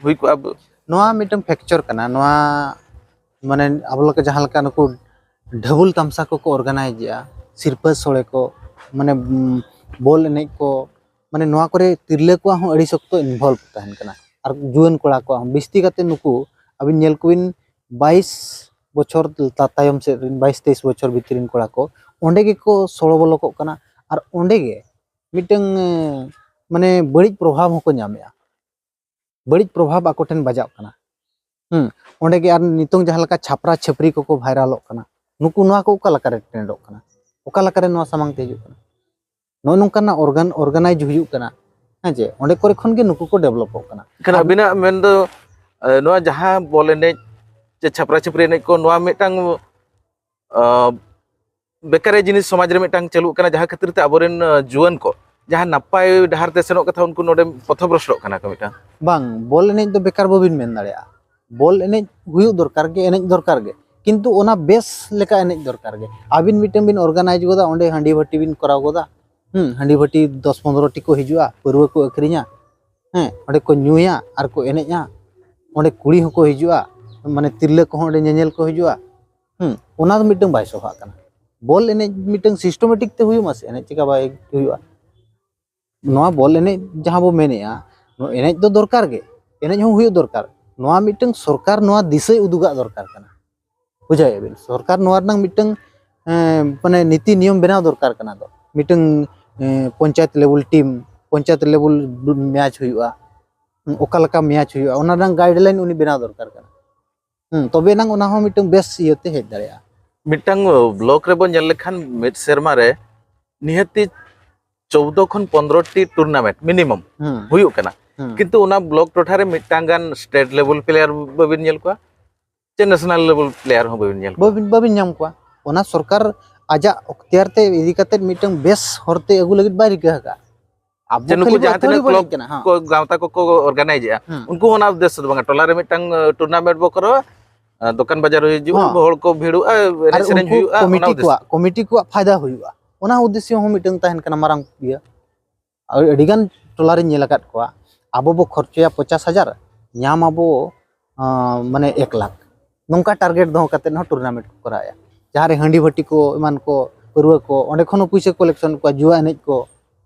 ᱦᱩᱭ ᱠᱚᱜᱼᱟ, ᱵ-, ᱱᱚᱣᱟ ᱢᱤᱫᱴᱟᱝ ᱯᱷᱮᱠᱪᱟᱨ ᱠᱟᱱᱟ᱾ ᱱᱚᱣᱟ ᱢᱟᱱᱮ ᱟᱵᱚ ᱞᱮᱠᱟ ᱡᱟᱦᱟᱸ ᱞᱮᱠᱟ ᱱᱩᱠᱩ ᱰᱷᱟᱹᱵᱩᱞ ᱛᱟᱢᱥᱟ ᱠᱚᱠᱚ ᱚᱨᱜᱟᱱᱟᱭᱤᱡᱮᱜᱼᱟ, ᱥᱤᱨᱯᱟᱹ ᱥᱳᱲᱮ ᱠᱚ, ᱢᱟᱱᱮ ᱩᱢ, ᱵᱚᱞ ᱮᱱᱮᱡ ᱠᱚ, ᱢᱟᱱᱮ ᱱᱚᱣᱟ ᱠᱚᱨᱮ ᱛᱤᱨᱞᱟᱹ ᱠᱚᱣᱟᱜ ᱦᱚᱸ ᱟᱹᱰᱤ ᱥᱚᱠᱛᱚ ᱤᱱᱵᱷᱚᱞᱵᱷ ᱛᱟᱦᱮᱱ ᱠᱟᱱᱟ᱾ ᱟᱨ ᱡᱩᱣᱟᱹᱱ ᱠᱚᱲᱟ ᱠᱚᱣᱟᱜ ᱦᱚᱸ ᱵᱤᱥᱛᱤ ᱠᱟᱛᱮ ᱱᱩᱠᱩ ᱟᱹᱵᱤᱱ ᱧᱮᱞ ᱠᱚᱵᱤᱱ ᱵᱟᱭᱤᱥ ᱵᱚᱪᱷᱚᱨ ᱛᱟ- ᱛᱟᱭᱚᱢ ᱥᱮᱫ ᱨᱮᱱ ᱵᱟᱭᱤᱥ ᱛᱮᱭᱤᱥ ᱵᱚᱪᱷᱚᱨ ᱵᱷᱤᱛᱨᱤ ᱨᱮᱱ ᱠᱚᱲᱟ ᱠᱚ ᱚᱸᱰᱮ ᱜᱮᱠᱚ ᱥᱚᱲᱚ ᱵᱚᱞᱚ ᱠᱚᱜ ᱠᱟᱱᱟ᱾ ᱟᱨ ᱚᱸᱰᱮ ᱜᱮ ᱢᱤᱫᱴᱟᱝ ᱮ, ᱢᱟᱱᱮ ᱵᱟᱹᱲᱤᱡ ᱯᱨᱚᱵᱷᱟᱵᱽ ᱦᱚᱸᱠᱚ ᱧᱟᱢᱮᱜᱼᱟ᱾ ᱵᱟᱹᱲᱤᱡ ᱯᱨᱚᱵᱷᱟᱵᱽ ᱟᱠᱚ ᱴᱷᱮᱱ ᱵᱟᱡᱟᱜ ᱠᱟᱱᱟ᱾ ᱦᱩᱸ, ᱚᱸᱰᱮ ᱜᱮ ᱟᱨ ᱱᱤᱛᱚᱝ ᱡᱟᱦᱟᱸ ᱞᱮᱠᱟ ᱪᱷᱟᱯᱨᱟ ᱪᱷᱟᱹᱯᱨᱤ ᱠᱚᱠᱚ ᱵᱷᱟᱭᱨᱟᱞᱚᱜ ᱠᱟᱱᱟ, ᱱᱩᱠᱩ ᱱᱚᱣᱟ ᱠᱚ ᱚᱠᱟ ᱞᱮᱠᱟᱨᱮ ᱴᱨᱮᱱᱰᱚᱜ ᱠᱟᱱᱟ? ᱚᱠᱟ ᱞᱮᱠᱟᱨᱮ ᱱᱚᱣᱟ ᱥᱟᱢᱟᱝ ᱛᱮ ᱦᱤᱡᱩᱜ ᱠᱟᱱᱟ? ᱱᱚᱜᱼᱚ ᱱᱚᱝᱠᱟᱱᱟᱜ ᱚᱨᱜᱟᱱ ᱚᱨᱜᱟᱱᱟᱭᱤᱡᱽ ᱦᱩᱭᱩᱜ ᱠᱟᱱᱟ, ᱦᱮᱸ ᱪᱮ? ᱚᱸᱰᱮ ᱠᱚᱨᱮ ᱠᱷᱚᱱ ᱜᱮ ᱱᱩᱠᱩ ᱠᱚ ᱰᱮᱵᱷᱞᱚᱯᱚᱜ ᱠᱟᱱᱟ᱾ ᱮᱱᱠᱷᱟᱱ ᱟᱵᱤᱱᱟᱜ ᱢᱮᱱ ᱫᱚ, ᱮ, ᱱᱚᱣᱟ ᱡᱟᱦᱟᱸ ᱵᱚᱞ ᱮᱱᱮᱡ ᱪᱮ ᱪᱷᱟᱯᱨᱟ ᱪᱷᱟᱹᱯᱨᱤ ᱮᱱᱮᱡ ᱠᱚ, ᱱᱚᱣᱟ ᱢᱤᱫᱴᱟᱝ, ᱟ, ᱵᱮᱠᱟᱨᱤᱭᱟᱹ ᱡᱤᱱᱤᱥ ᱥᱚᱢᱟᱡᱽ ᱨᱮ ᱢᱤᱫᱴᱟᱝ ᱪᱟᱹᱞᱩᱜ ᱠᱟᱱᱟ, ᱡᱟᱦᱟᱸ ᱠᱷᱟᱹᱛᱤᱨ ᱛᱮ ᱟᱵᱚᱨᱮᱱ, ᱟ, ᱡᱩᱣᱟᱹᱱ ᱠᱚ ᱡᱟᱦᱟᱸ ᱱᱟᱯᱟᱭ ᱰᱟᱦᱟᱨ ᱛᱮ ᱥᱮᱱᱚᱜ ᱠᱟᱛᱷᱟ, ᱩᱱᱠᱩ ᱱᱚᱰᱮ ᱯᱚᱛᱷᱚᱵᱷᱨᱚᱥᱴᱚᱜ ᱠᱟᱱᱟ ᱠᱚ ᱢᱤᱫᱴᱟᱝ᱾ ᱵᱟᱝ, ᱵᱚᱞ ᱮᱱᱮᱡ ᱫᱚ ᱵᱮᱠᱟᱨ ᱵᱟᱹᱵᱤᱱ ᱢᱮᱱ ᱫᱟᱲᱮᱭᱟᱜᱼᱟ᱾ ᱵᱚᱞ ᱮᱱᱮᱡ ᱦᱩᱭᱩᱜ ᱫᱚᱨᱠᱟᱨ ᱜᱮ, ᱮᱱᱮᱡ ᱫᱚᱨᱠᱟᱨ ᱜᱮ, ᱠᱤᱱᱛᱩ ᱚᱱᱟ ᱵᱮᱥ ᱞᱮᱠᱟ ᱮᱱᱮᱡ ᱫᱚᱨᱠᱟᱨ ᱜᱮ᱾ ᱟᱹᱵᱤᱱ ᱢᱤᱫᱴᱟᱝ ᱵᱤᱱ ᱚᱨᱜᱟᱱᱟᱭᱤᱡᱽ ᱜᱚᱫᱟ, ᱚᱸᱰᱮ ᱦᱟᱺᱰᱤ ᱵᱷᱟᱹᱴᱤ ᱵᱤᱱ ᱠᱚᱨᱟᱣ ᱜᱚᱫᱟ, ᱦᱩᱸ, ᱦᱟᱺᱰᱤ ᱵᱷᱟᱹᱴᱤ ᱫᱚᱥ ᱯᱚᱱᱨᱚ ᱴᱤ ᱠᱚ ᱦᱤᱡᱩᱜᱼᱟ, ᱯᱟᱹᱨᱣᱟᱹ ᱠᱚ ᱟᱹᱠᱷᱨᱤᱧᱟ, ᱦᱮᱸ, ᱚᱸᱰᱮ ᱠᱚ ᱧᱩᱭᱟ ᱟᱨ ᱠᱚ ᱮᱱᱮᱡᱼᱟ, ᱚᱸᱰᱮ ᱠᱩᱲᱤ ᱦᱚᱸᱠᱚ ᱦᱤᱡᱩᱜᱼᱟ, ᱢᱟᱱᱮ ᱛᱤᱨᱞᱟᱹ ᱠᱚᱦᱚᱸ ᱚᱸᱰᱮ ᱧᱮᱧᱮᱞ ᱠᱚ ᱦᱤᱡᱩᱜᱼᱟ, ᱦᱩᱸ, ᱚᱱᱟ ᱫᱚ ᱢᱤᱫᱴᱟᱝ ᱵᱟᱭ ᱥᱚᱵᱷᱟᱜ ᱠᱟᱱᱟ᱾ ᱵᱚᱞ ᱮᱱᱮᱡ ᱢᱤᱫᱴᱟᱝ ᱥᱤᱥᱴᱚᱢᱮᱴᱤᱠ ᱛᱮ ᱦᱩᱭᱩᱜ ᱢᱟ ᱥᱮ, ᱮᱱᱮᱡ ᱪᱮᱠᱟ ᱵᱟᱭ ᱦᱩᱭᱩᱜᱼᱟ? ᱱᱚᱣᱟ ᱵᱚᱞ ᱮᱱᱮᱡ ᱡᱟᱦᱟᱸ ᱵᱚ ᱢᱮᱱᱮᱜᱼᱟ, ᱱᱚᱣᱟ ᱮᱱᱮᱡ ᱫᱚ ᱫᱚᱨᱠᱟᱨ ᱜᱮ, ᱮᱱᱮᱡ ᱦᱚᱸ ᱦᱩᱭᱩᱜ ᱫᱚᱨᱠᱟᱨ᱾ ᱱᱚᱣᱟ ᱢᱤᱫᱴᱟᱝ ᱥᱚᱨᱠᱟᱨ ᱱᱚᱣᱟ ᱫᱤᱥᱟᱹᱭ ᱩᱫᱩᱜᱟᱜ ᱫᱚᱨᱠᱟᱨ ᱠᱟᱱᱟ, ᱵᱩᱡᱷᱟᱹᱣᱮᱫ ᱵᱤᱱ? ᱥᱚᱨᱠᱟᱨ ᱱᱚᱣᱟ ᱨᱮᱱᱟᱝ ᱢᱤᱫᱴᱟᱝ, ᱮᱸ, ᱢᱟᱱᱮ ᱱᱤᱛᱤ ᱱᱤᱭᱚᱢ ᱵᱮᱱᱟᱣ ᱫᱚᱨᱠᱟᱨ ᱠᱟᱱᱟ᱾ ᱫᱚ ᱢᱤᱫᱴᱟᱝ, ᱮᱸ, ᱯᱚᱧᱪᱟᱭᱮᱛ ᱞᱮᱵᱮᱞ ᱴᱤᱢ, ᱯᱚᱧᱪᱟᱭᱮᱛ ᱞᱮᱵᱮᱞ ᱢᱮᱪ ᱦᱩᱭᱩᱜᱼᱟ, ᱦᱩᱸ, ᱚᱠᱟ ᱞᱮᱠᱟ ᱢᱮᱪ ᱦᱩᱭᱩᱜᱼᱟ, ᱚᱱᱟ ᱨᱮᱱᱟᱝ ᱜᱟᱭᱤᱰᱞᱟᱭᱤᱱ ᱩᱱᱤ ᱵᱮᱱᱟᱣ ᱫᱚᱨᱠᱟᱨ ᱠᱟᱱᱟ᱾ ᱦᱩᱸ, ᱛᱚᱵᱮ ᱮᱱᱟᱝ ᱚᱱᱟ ᱦᱚᱸ ᱢᱤᱫᱴᱟᱝ ᱵᱮᱥ ᱤᱭᱟᱹᱛᱮ ᱦᱮᱡ ᱫᱟᱲᱮᱭᱟᱜᱼᱟ᱾ ᱢᱤᱫᱴᱟᱝ ᱵᱞᱚᱠ ᱨᱮᱵᱚᱱ ᱧᱮᱞ ᱞᱮᱠᱷᱟᱱ ᱢᱤᱫ ᱥᱮᱨᱢᱟ ᱨᱮ ᱱᱤᱦᱟᱹᱛᱤ ᱪᱳᱫᱽᱫᱳ ᱠᱷᱚᱱ ᱯᱚᱱᱨᱚ ᱴᱤ ᱴᱩᱨᱱᱟᱢᱮᱱᱴ ᱢᱤᱱᱤᱢᱟᱢ ᱦᱩᱸ᱾ ᱦᱩᱭᱩᱜ ᱠᱟᱱᱟ᱾ ᱦᱩᱸ᱾ ᱠᱤᱱᱛᱩ ᱚᱱᱟ ᱵᱞᱚᱠ ᱴᱚᱴᱷᱟ ᱨᱮ ᱢᱤᱫᱴᱟᱝ ᱜᱟᱱ ᱥᱴᱮᱴ ᱞᱮᱵᱮᱞ ᱯᱞᱮᱭᱟᱨ ᱵᱟᱹᱵᱤᱱ ᱧᱮᱞ ᱠᱚᱣᱟ, ᱪᱮ ᱱᱮᱥᱱᱟᱞ ᱞᱮᱵᱮᱞ ᱯᱞᱮᱭᱟᱨ ᱦᱚᱸ ᱵᱟᱹᱵᱤᱱ ᱧᱮᱞ ᱠᱚᱣᱟ᱾ ᱵᱟᱹᱵᱤᱱ, ᱵᱟᱹᱵᱤᱱ ᱧᱟᱢ ᱠᱚᱣᱟ᱾ ᱚᱱᱟ ᱥᱚᱨᱠᱟᱨ ᱟᱡᱟᱜ ᱚᱠᱛᱤᱭᱟᱨ ᱛᱮ ᱤᱫᱤ ᱠᱟᱛᱮ ᱢᱤᱫᱴᱟᱝ ᱵᱮᱥ ᱦᱚᱨᱛᱮ ᱟᱹᱜᱩ ᱞᱟᱹᱜᱤᱫ ᱵᱟᱭ ᱨᱤᱠᱟᱹ ᱟᱠᱟᱫᱼᱟ᱾ ᱟᱵᱚ ᱡᱮ ᱱᱩᱠᱩ ᱠᱷᱟᱹᱞᱤ ᱵᱚ ᱡᱟᱦᱟᱸ ᱛᱤᱱᱟᱹᱜ ᱟᱹᱛᱷᱟᱹᱣᱲᱤ ᱵᱚ ᱮᱱᱮᱡ ᱠᱞᱟᱵᱽ ᱠᱟᱱᱟ, ᱦᱮᱸ᱾ ᱠᱚ, ᱜᱟᱶᱛᱟ ᱠᱚᱠᱚ ᱚᱨᱜᱟᱱᱟᱭᱤᱡᱮᱜᱼᱟ, ᱦᱮᱸ᱾ ᱩᱱᱠᱩ ᱦᱚᱸ ᱚᱱᱟ ᱩᱫᱽᱫᱮᱥᱥᱚ ᱫᱚ ᱵᱟᱝᱟ, ᱴᱚᱞᱟ ᱨᱮ ᱢᱤᱫᱴᱟᱝ, ᱮ, ᱴᱩᱨᱱᱟᱢᱮᱱᱴ ᱵᱚ ᱠᱚᱨᱟᱣᱟ, ᱮ, ᱫᱚᱠᱟᱱ ᱵᱟᱡᱟᱨ ᱦᱩᱭ ᱦᱤᱡᱩᱜᱼᱟ, ᱦᱚᱸ᱾ ᱦᱚᱲ ᱠᱚ ᱵᱷᱤᱲᱚᱜᱼᱟ, ᱮᱱᱮᱡ ᱟᱨ ᱥᱮᱨᱮᱧ ᱩᱱᱠᱩ ᱦᱩᱭᱩᱜᱼᱟ, ᱚᱱᱟ ᱠᱚᱢᱤᱴᱤ ᱩᱫᱽᱫᱮᱥᱥᱚ᱾ ᱠᱚᱣᱟᱜ, ᱠᱚᱢᱤᱴᱤ ᱠᱚᱣᱟᱜ ᱯᱷᱟᱭᱫᱟ ᱦᱩᱭᱩᱜᱼᱟ, ᱚᱱᱟ ᱩᱫᱽᱫᱮᱥᱥᱚ ᱦᱚᱸ ᱢᱤᱫᱴᱟᱝ ᱛᱟᱦᱮᱱ ᱠᱟᱱᱟ ᱢᱟᱨᱟᱝ ᱤᱭᱟᱹ᱾ ᱟᱨ ᱟᱹᱰᱤᱜᱟᱱ ᱴᱚᱞᱟᱨᱤᱧ ᱧᱮᱞ ᱟᱠᱟᱫ ᱠᱚᱣᱟ, ᱟᱵᱚ ᱵᱚ ᱠᱷᱚᱨᱪᱚᱭᱟ ᱯᱚᱧᱪᱟᱥ ᱦᱟᱡᱟᱨ, ᱧᱟᱢ ᱟᱵᱚ ᱟᱸ, ᱢᱟᱱᱮ ᱮᱠ ᱞᱟᱠᱷ᱾ ᱱᱚᱝᱠᱟ ᱴᱟᱨᱜᱮᱴ ᱫᱚᱦᱚ ᱠᱟᱛᱮᱫ ᱦᱚᱸ ᱴᱩᱨᱱᱟᱢᱮᱱᱴ ᱠᱚ ᱠᱚᱨᱟᱣᱮᱫᱼᱟ᱾ ᱡᱟᱦᱟᱸ ᱨᱮ ᱦᱟᱺᱰᱤ ᱵᱷᱟᱹᱴᱤ ᱠᱚ, ᱮᱢᱟᱱ ᱠᱚ, ᱯᱟᱹᱨᱣᱟᱹ ᱠᱚ, ᱚᱸᱰᱮ ᱠᱷᱚᱱ ᱦᱚᱸ ᱯᱩᱭᱥᱟᱹ ᱠᱚᱞᱮᱠᱥᱚᱱ ᱠᱚᱣᱟ, ᱡᱩᱣᱟ ᱮᱱᱮᱡ ᱠᱚ᱾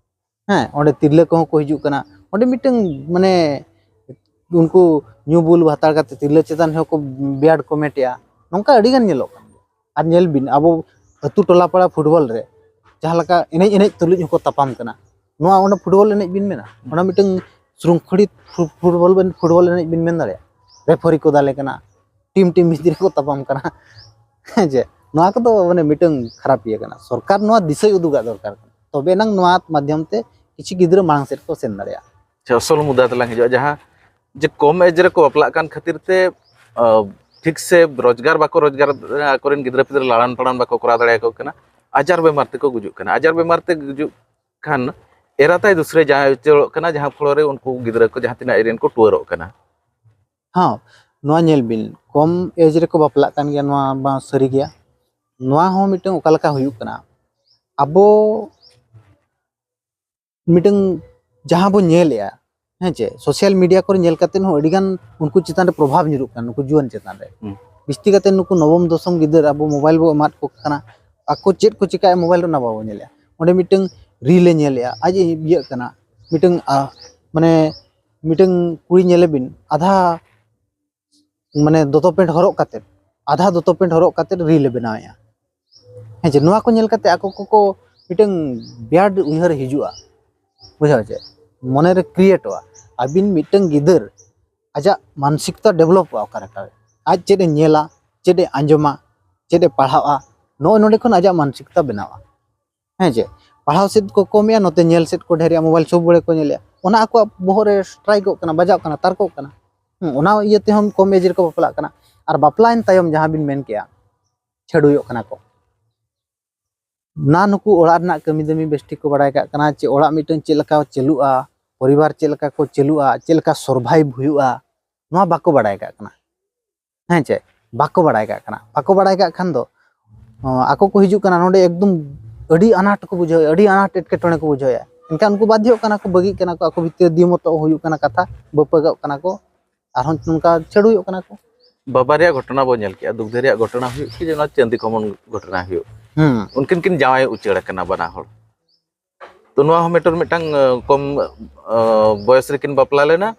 ᱦᱮᱸ, ᱚᱸᱰᱮ ᱛᱤᱨᱞᱟᱹ ᱠᱚᱦᱚᱸ ᱠᱚ ᱦᱤᱡᱩᱜ ᱠᱟᱱᱟ᱾ ᱚᱸᱰᱮ ᱢᱤᱫᱴᱟᱝ, ᱢᱟᱱᱮ, ᱩᱱᱠᱩ ᱧᱩ ᱵᱩᱞ ᱦᱟᱛᱟᱲ ᱠᱟᱛᱮ ᱛᱤᱨᱞᱟᱹ ᱪᱮᱛᱟᱱ ᱨᱮᱦᱚᱸ ᱠᱚ ᱵᱮᱰ ᱠᱚ ᱢᱮᱴᱮᱜᱼᱟ᱾ ᱱᱚᱝᱠᱟ ᱟᱹᱰᱤ ᱜᱟᱱ ᱧᱮᱞᱚᱜ ᱠᱟᱱᱟ᱾ ᱟᱨ ᱧᱮᱞ ᱵᱤᱱ, ᱟᱵᱚ ᱟᱹᱛᱩ ᱴᱚᱞᱟ ᱯᱟᱲᱟ ᱯᱷᱩᱴᱵᱚᱞ ᱨᱮ ᱡᱟᱦᱟᱸ ᱞᱮᱠᱟ ᱮᱱᱮᱡ ᱮᱱᱮᱡ ᱛᱩᱞᱩᱡ ᱦᱚᱸᱠᱚ ᱛᱟᱯᱟᱢ ᱠᱟᱱᱟ᱾ ᱱᱚᱣᱟ ᱚᱸᱰᱮ ᱯᱷᱩᱴᱵᱚᱞ ᱮᱱᱮᱡ ᱵᱤᱱ ᱢᱮᱱᱟ, ᱚᱱᱟ ᱢᱤᱫᱴᱟᱝ ᱥᱨᱩᱝᱠᱷᱚᱲᱤᱛ ᱯᱷᱩ-, ᱯᱷᱩᱴᱵᱚᱞ ᱵᱮᱱ, ᱯᱷᱩᱴᱵᱚᱞ ᱮᱱᱮᱡ ᱵᱤᱱ ᱢᱮᱱ ᱫᱟᱲᱮᱭᱟᱜᱼᱟ? ᱨᱮᱯᱷᱟᱨᱤ ᱠᱚ ᱫᱟᱞᱮ ᱠᱟᱱᱟ, ᱴᱤᱢ ᱴᱤᱢ ᱵᱷᱤᱛᱨᱤ ᱨᱮᱠᱚ ᱛᱟᱯᱟᱢ ᱠᱟᱱᱟ᱾ ᱦᱮᱸ ᱡᱮ, ᱱᱚᱣᱟ ᱠᱚᱫᱚ ᱢᱟᱱᱮ ᱢᱤᱫᱴᱟᱝ ᱠᱷᱟᱨᱟᱯ ᱤᱭᱟᱹ ᱠᱟᱱᱟ᱾ ᱥᱚᱨᱠᱟᱨ ᱱᱚᱣᱟ ᱫᱤᱥᱟᱹᱭ ᱩᱫᱩᱜᱟᱜ ᱫᱚᱨᱠᱟᱨ ᱠᱟᱱᱟ, ᱛᱚᱵᱮ ᱮᱱᱟᱝ ᱱᱚᱣᱟ ᱢᱟᱫᱽᱫᱷᱚᱢ ᱛᱮ ᱠᱤᱪᱷᱩ ᱜᱤᱫᱽᱨᱟᱹ ᱢᱟᱲᱟᱝ ᱥᱮᱫ ᱠᱚ ᱥᱮᱱ ᱫᱟᱲᱮᱭᱟᱜᱼᱟ᱾ ᱟᱪᱪᱷᱟ, ᱟᱥᱚᱞ ᱢᱩᱫᱽᱫᱟ ᱛᱮᱞᱟᱝ ᱦᱤᱡᱩᱜᱼᱟ, ᱡᱟᱦᱟᱸ ᱡᱮ ᱠᱚᱢ ᱮᱡᱽ ᱨᱮᱠᱚ ᱵᱟᱯᱞᱟᱜ ᱠᱟᱱ ᱠᱷᱟᱹᱛᱤᱨ ᱛᱮ ᱟᱸ, ᱴᱷᱤᱠ ᱥᱮ ᱨᱳᱡᱽᱜᱟᱨ ᱵᱟᱠᱚ ᱨᱳᱡᱽᱜᱟᱨ, ᱟᱠᱚᱨᱮᱱ ᱜᱤᱫᱽᱨᱟᱹ ᱯᱤᱫᱽᱨᱟᱹ ᱞᱟᱲᱟᱱ ᱯᱟᱲᱟᱱ ᱵᱟᱠᱚ ᱠᱚᱨᱟᱣ ᱫᱟᱲᱮᱭᱟᱠᱚ ᱠᱟᱱᱟ, ᱟᱡᱟᱨ ᱵᱮᱢᱟᱨ ᱛᱮᱠᱚ ᱜᱩᱡᱩᱜ ᱠᱟᱱᱟ᱾ ᱟᱡᱟᱨ ᱵᱮᱢᱟᱨ ᱛᱮ ᱜᱩᱡᱩᱜ ᱠᱷᱟᱱ ᱮᱨᱟᱛᱟᱭ ᱫᱩᱥᱨᱟᱭ ᱡᱟᱶᱟᱭ ᱩᱪᱟᱹᱲᱚᱜ ᱠᱟᱱᱟ, ᱡᱟᱦᱟᱸ ᱯᱷᱚᱞᱚ ᱨᱮ ᱩᱱᱠᱩ ᱜᱤᱫᱽᱨᱟᱹ ᱠᱚ ᱡᱟᱦᱟᱸ ᱛᱤᱱᱟᱹᱜ ᱟᱡᱨᱮᱱ ᱠᱚ ᱴᱩᱣᱟᱹᱨᱚᱜ ᱠᱟᱱᱟ᱾ ᱦᱚᱸ, ᱱᱚᱣᱟ ᱧᱮᱞ ᱵᱤᱱ, ᱠᱚᱢ ᱮᱡᱽ ᱨᱮᱠᱚ ᱵᱟᱯᱞᱟᱜ ᱠᱟᱱ ᱜᱮᱭᱟ, ᱱᱚᱣᱟ ᱢᱟ ᱥᱟᱹᱨᱤ ᱜᱮᱭᱟ᱾ ᱱᱚᱣᱟ ᱦᱚᱸ ᱢᱤᱫᱴᱟᱝ ᱚᱠᱟ ᱞᱮᱠᱟ ᱦᱩᱭᱩᱜ ᱠᱟᱱᱟ, ᱟᱵᱚ ᱢᱤᱫᱴᱟᱝ ᱡᱟᱦᱟᱸ ᱵᱚᱱ ᱧᱮᱞᱮᱜᱼᱟ, ᱦᱮᱸ ᱪᱮ, ᱥᱳᱥᱟᱞ ᱢᱤᱰᱤᱭᱟ ᱠᱚᱨᱮ ᱧᱮᱞ ᱠᱟᱛᱮ ᱦᱚᱸ ᱟᱹᱰᱤ ᱜᱟᱱ ᱩᱱᱠᱩ ᱪᱮᱛᱟᱱ ᱨᱮ ᱯᱨᱚᱵᱷᱟᱵᱽ ᱧᱩᱨᱩᱜ ᱠᱟᱱᱟ, ᱱᱩᱠᱩ ᱡᱩᱣᱟᱹᱱ ᱪᱮᱛᱟᱱ ᱨᱮ᱾ ᱦᱩᱸ᱾ ᱵᱤᱥᱛᱤ ᱠᱟᱛᱮ ᱱᱩᱠᱩ ᱱᱚᱵᱚᱢ ᱫᱚᱥᱚᱢ ᱜᱤᱫᱟᱹᱨ ᱟᱵᱚ ᱢᱳᱵᱟᱭᱤᱞ ᱵᱚ ᱮᱢᱟᱫ ᱠᱚ ᱠᱟᱱᱟ, ᱟᱠᱚ ᱪᱮᱫ ᱠᱚ ᱪᱤᱠᱟᱹᱭᱟ ᱢᱳᱵᱟᱭᱤᱞ ᱨᱮ, ᱚᱱᱟ ᱵᱟᱵᱚ ᱧᱮᱞᱮᱜᱼᱟ᱾ ᱚᱸᱰᱮ ᱢᱤᱫᱴᱟᱝ ᱨᱤᱞ ᱮ ᱧᱮᱞᱮᱜᱼᱟ, ᱟᱡ ᱮ ᱤᱭᱟᱹᱜ ᱠᱟᱱᱟ, ᱢᱤᱫᱴᱟᱝ, ᱟ, ᱢᱟᱱᱮ ᱢᱤᱫᱴᱟᱝ ᱠᱩᱲᱤ ᱧᱮᱞᱮ ᱵᱤᱱ, ᱟᱫᱷᱟ ᱢᱟᱱᱮ ᱫᱚᱛᱚ ᱯᱮᱱᱴ ᱦᱚᱨᱚᱜ ᱠᱟᱛᱮᱫ, ᱟᱫᱷᱟ ᱫᱚᱛᱚ ᱯᱮᱱᱴ ᱦᱚᱨᱚᱜ ᱠᱟᱛᱮᱫ ᱨᱤᱞ ᱮ ᱵᱮᱱᱟᱣᱮᱜᱼᱟ᱾ ᱦᱮᱸ ᱪᱮ, ᱱᱚᱣᱟ ᱠᱚ ᱧᱮᱞ ᱠᱟᱛᱮ ᱟᱠᱚ ᱠᱚᱠᱚ ᱢᱤᱫᱴᱟᱝ ᱵᱮᱰ ᱩᱭᱦᱟᱹᱨ ᱦᱤᱡᱩᱜᱼᱟ, ᱵᱩᱡᱷᱟᱹᱣ ᱪᱮ, ᱢᱚᱱᱮᱨᱮ ᱠᱨᱤᱭᱮᱴᱚᱜᱼᱟ᱾ ᱟᱹᱵᱤᱱ ᱢᱤᱫᱴᱟᱝ ᱜᱤᱫᱟᱹᱨ ᱟᱡᱟᱜ ᱢᱟᱱᱥᱤᱠᱛᱟ ᱰᱮᱵᱷᱞᱚᱯᱚᱜᱼᱟ ᱚᱠᱟ ᱞᱮᱠᱟ ᱨᱮ, ᱟᱡ ᱪᱮᱫ ᱮ ᱧᱮᱞᱟ, ᱪᱮᱫ ᱮ ᱟᱸᱡᱚᱢᱟ, ᱪᱮᱫ ᱮ ᱯᱟᱲᱦᱟᱜᱼᱟ, ᱱᱚᱜᱼᱚᱭ ᱱᱚᱸᱰᱮ ᱠᱷᱚᱱ ᱟᱡᱟᱜ ᱢᱟᱱᱥᱤᱠᱛᱟ ᱵᱮᱱᱟᱣᱟ᱾ ᱦᱮᱸ ᱪᱮ, ᱯᱟᱲᱦᱟᱣ ᱥᱮᱫ ᱠᱚ ᱠᱚᱢᱮᱜᱼᱟ, ᱱᱚᱛᱮ ᱧᱮᱞ ᱥᱮᱫ ᱠᱚ ᱰᱷᱮᱨᱮᱜᱼᱟ, ᱢᱳᱵᱟᱭᱤᱞ ᱥᱚᱵ ᱵᱮᱲᱟ ᱠᱚ ᱧᱮᱞᱮᱜᱼᱟ, ᱚᱱᱟ ᱟᱠᱚᱣᱟᱜ ᱵᱚᱦᱚᱜ ᱨᱮ ᱥᱴᱨᱟᱭᱤᱠᱚᱜ ᱠᱟᱱᱟ, ᱵᱟᱡᱟᱜ ᱠᱟᱱᱟ, ᱛᱟᱨᱠᱚᱜ ᱠᱟᱱᱟ᱾ ᱦᱩᱸ, ᱚᱱᱟ ᱤᱭᱟᱹ ᱛᱮᱦᱚᱸ ᱠᱚᱢ ᱮᱡᱽ ᱨᱮᱠᱚ ᱵᱟᱯᱞᱟᱜ ᱠᱟᱱᱟ᱾ ᱟᱨ ᱵᱟᱯᱞᱟᱭᱮᱱ ᱛᱟᱭᱚᱢ ᱡᱟᱦᱟᱸ ᱵᱤᱱ ᱢᱮᱱ ᱠᱮᱜᱼᱟ, ᱪᱷᱟᱹᱰᱩᱭᱚᱜ ᱠᱟᱱᱟ ᱠᱚ᱾ ᱱᱟ ᱱᱩᱠᱩ ᱚᱲᱟᱜ ᱨᱮᱱᱟᱜ ᱠᱟᱹᱢᱤ ᱫᱟᱹᱢᱤ ᱵᱮᱥ ᱴᱷᱤᱠ ᱠᱚ ᱵᱟᱲᱟᱭ ᱠᱟᱜ ᱠᱟᱱᱟ, ᱪᱮ ᱚᱲᱟᱜ ᱢᱤᱫᱴᱟᱝ ᱪᱮᱫ ᱞᱮᱠᱟ ᱪᱟᱹᱞᱩᱜᱼᱟ, ᱯᱚᱨᱤᱵᱟᱨ ᱪᱮᱫ ᱞᱮᱠᱟ ᱠᱚ ᱪᱟᱹᱞᱩᱜᱼᱟ, ᱪᱮᱫ ᱞᱮᱠᱟ ᱥᱚᱨᱵᱷᱟᱭᱤᱵᱷ ᱦᱩᱭᱩᱜᱼᱟ, ᱱᱚᱣᱟ ᱵᱟᱠᱚ ᱵᱟᱲᱟᱭ ᱠᱟᱜ ᱠᱟᱱᱟ᱾ ᱦᱮᱸ ᱪᱮ, ᱵᱟᱠᱚ ᱵᱟᱲᱟᱭ ᱠᱟᱜ ᱠᱟᱱᱟ᱾ ᱵᱟᱠᱚ ᱵᱟᱲᱟᱭ ᱠᱟᱜ ᱠᱷᱟᱱ ᱫᱚ, ᱚ, ᱟᱠᱚ ᱠᱚ ᱦᱤᱡᱩᱜ ᱠᱟᱱᱟ ᱱᱚᱰᱮ, ᱮᱠᱫᱚᱢ ᱟᱹᱰᱤ ᱟᱱᱟᱴ ᱠᱚ ᱵᱩᱡᱷᱟᱹᱣᱮᱫᱼᱟ, ᱟᱹᱰᱤ ᱟᱱᱟᱴ ᱮᱴᱠᱮᱴᱚᱬᱮ ᱠᱚ ᱵᱩᱡᱷᱟᱹᱣᱮᱫᱼᱟ᱾ ᱮᱱᱠᱷᱟᱱ ᱩᱱᱠᱩ ᱵᱟᱫᱽᱫᱷᱚᱜ ᱠᱟᱱᱟ ᱠᱚ, ᱵᱟᱹᱜᱤᱜ ᱠᱟᱱᱟ ᱠᱚ, ᱟᱠᱚ ᱵᱷᱤᱛᱤᱨ ᱨᱮ ᱫᱤᱭᱚᱢᱚᱛᱚᱜ ᱦᱩᱭᱩᱜ ᱠᱟᱱᱟ, ᱠᱟᱛᱷᱟ ᱵᱟᱹᱯᱟᱹᱜᱚᱜ ᱠᱟᱱᱟ ᱠᱚ᱾ ᱟᱨᱦᱚᱸ ᱱᱚᱝᱠᱟ ᱪᱷᱟᱹᱰᱩᱭᱚᱜ ᱠᱟᱱᱟ ᱠᱚ᱾ ᱵᱟᱵᱟ ᱨᱮᱭᱟᱜ ᱜᱷᱚᱴᱚᱱᱟ ᱵᱚᱱ ᱧᱮᱞ ᱠᱮᱜᱼᱟ, ᱫᱩᱜᱽᱫᱷᱮ ᱨᱮᱭᱟᱜ ᱜᱷᱚᱴᱚᱱᱟ ᱦᱩᱭᱩᱜ ᱠᱤ ᱡᱮ ᱱᱚᱣᱟ ᱪᱟᱹᱱᱫᱤ ᱠᱚᱢᱚᱱ ᱜᱷᱚᱴᱚᱱᱟ ᱦᱩᱭᱩᱜ, ᱦᱩᱸ ᱩᱱᱠᱤᱱ ᱠᱤᱱ ᱡᱟᱶᱟᱭ ᱩᱪᱟᱹᱲ ᱟᱠᱟᱱᱟ ᱵᱟᱱᱟ ᱦᱚᱲ᱾ ᱛᱚ ᱱᱚᱣᱟ ᱦᱚᱸ ᱢᱤᱫᱴᱟᱝ ᱢᱤᱫᱴᱟᱝ ᱟᱸ, ᱠᱚᱢ ᱟᱸ, ᱵᱚᱭᱚᱥ ᱨᱮᱠᱤᱱ ᱵᱟᱯᱞᱟ ᱞᱮᱱᱟ,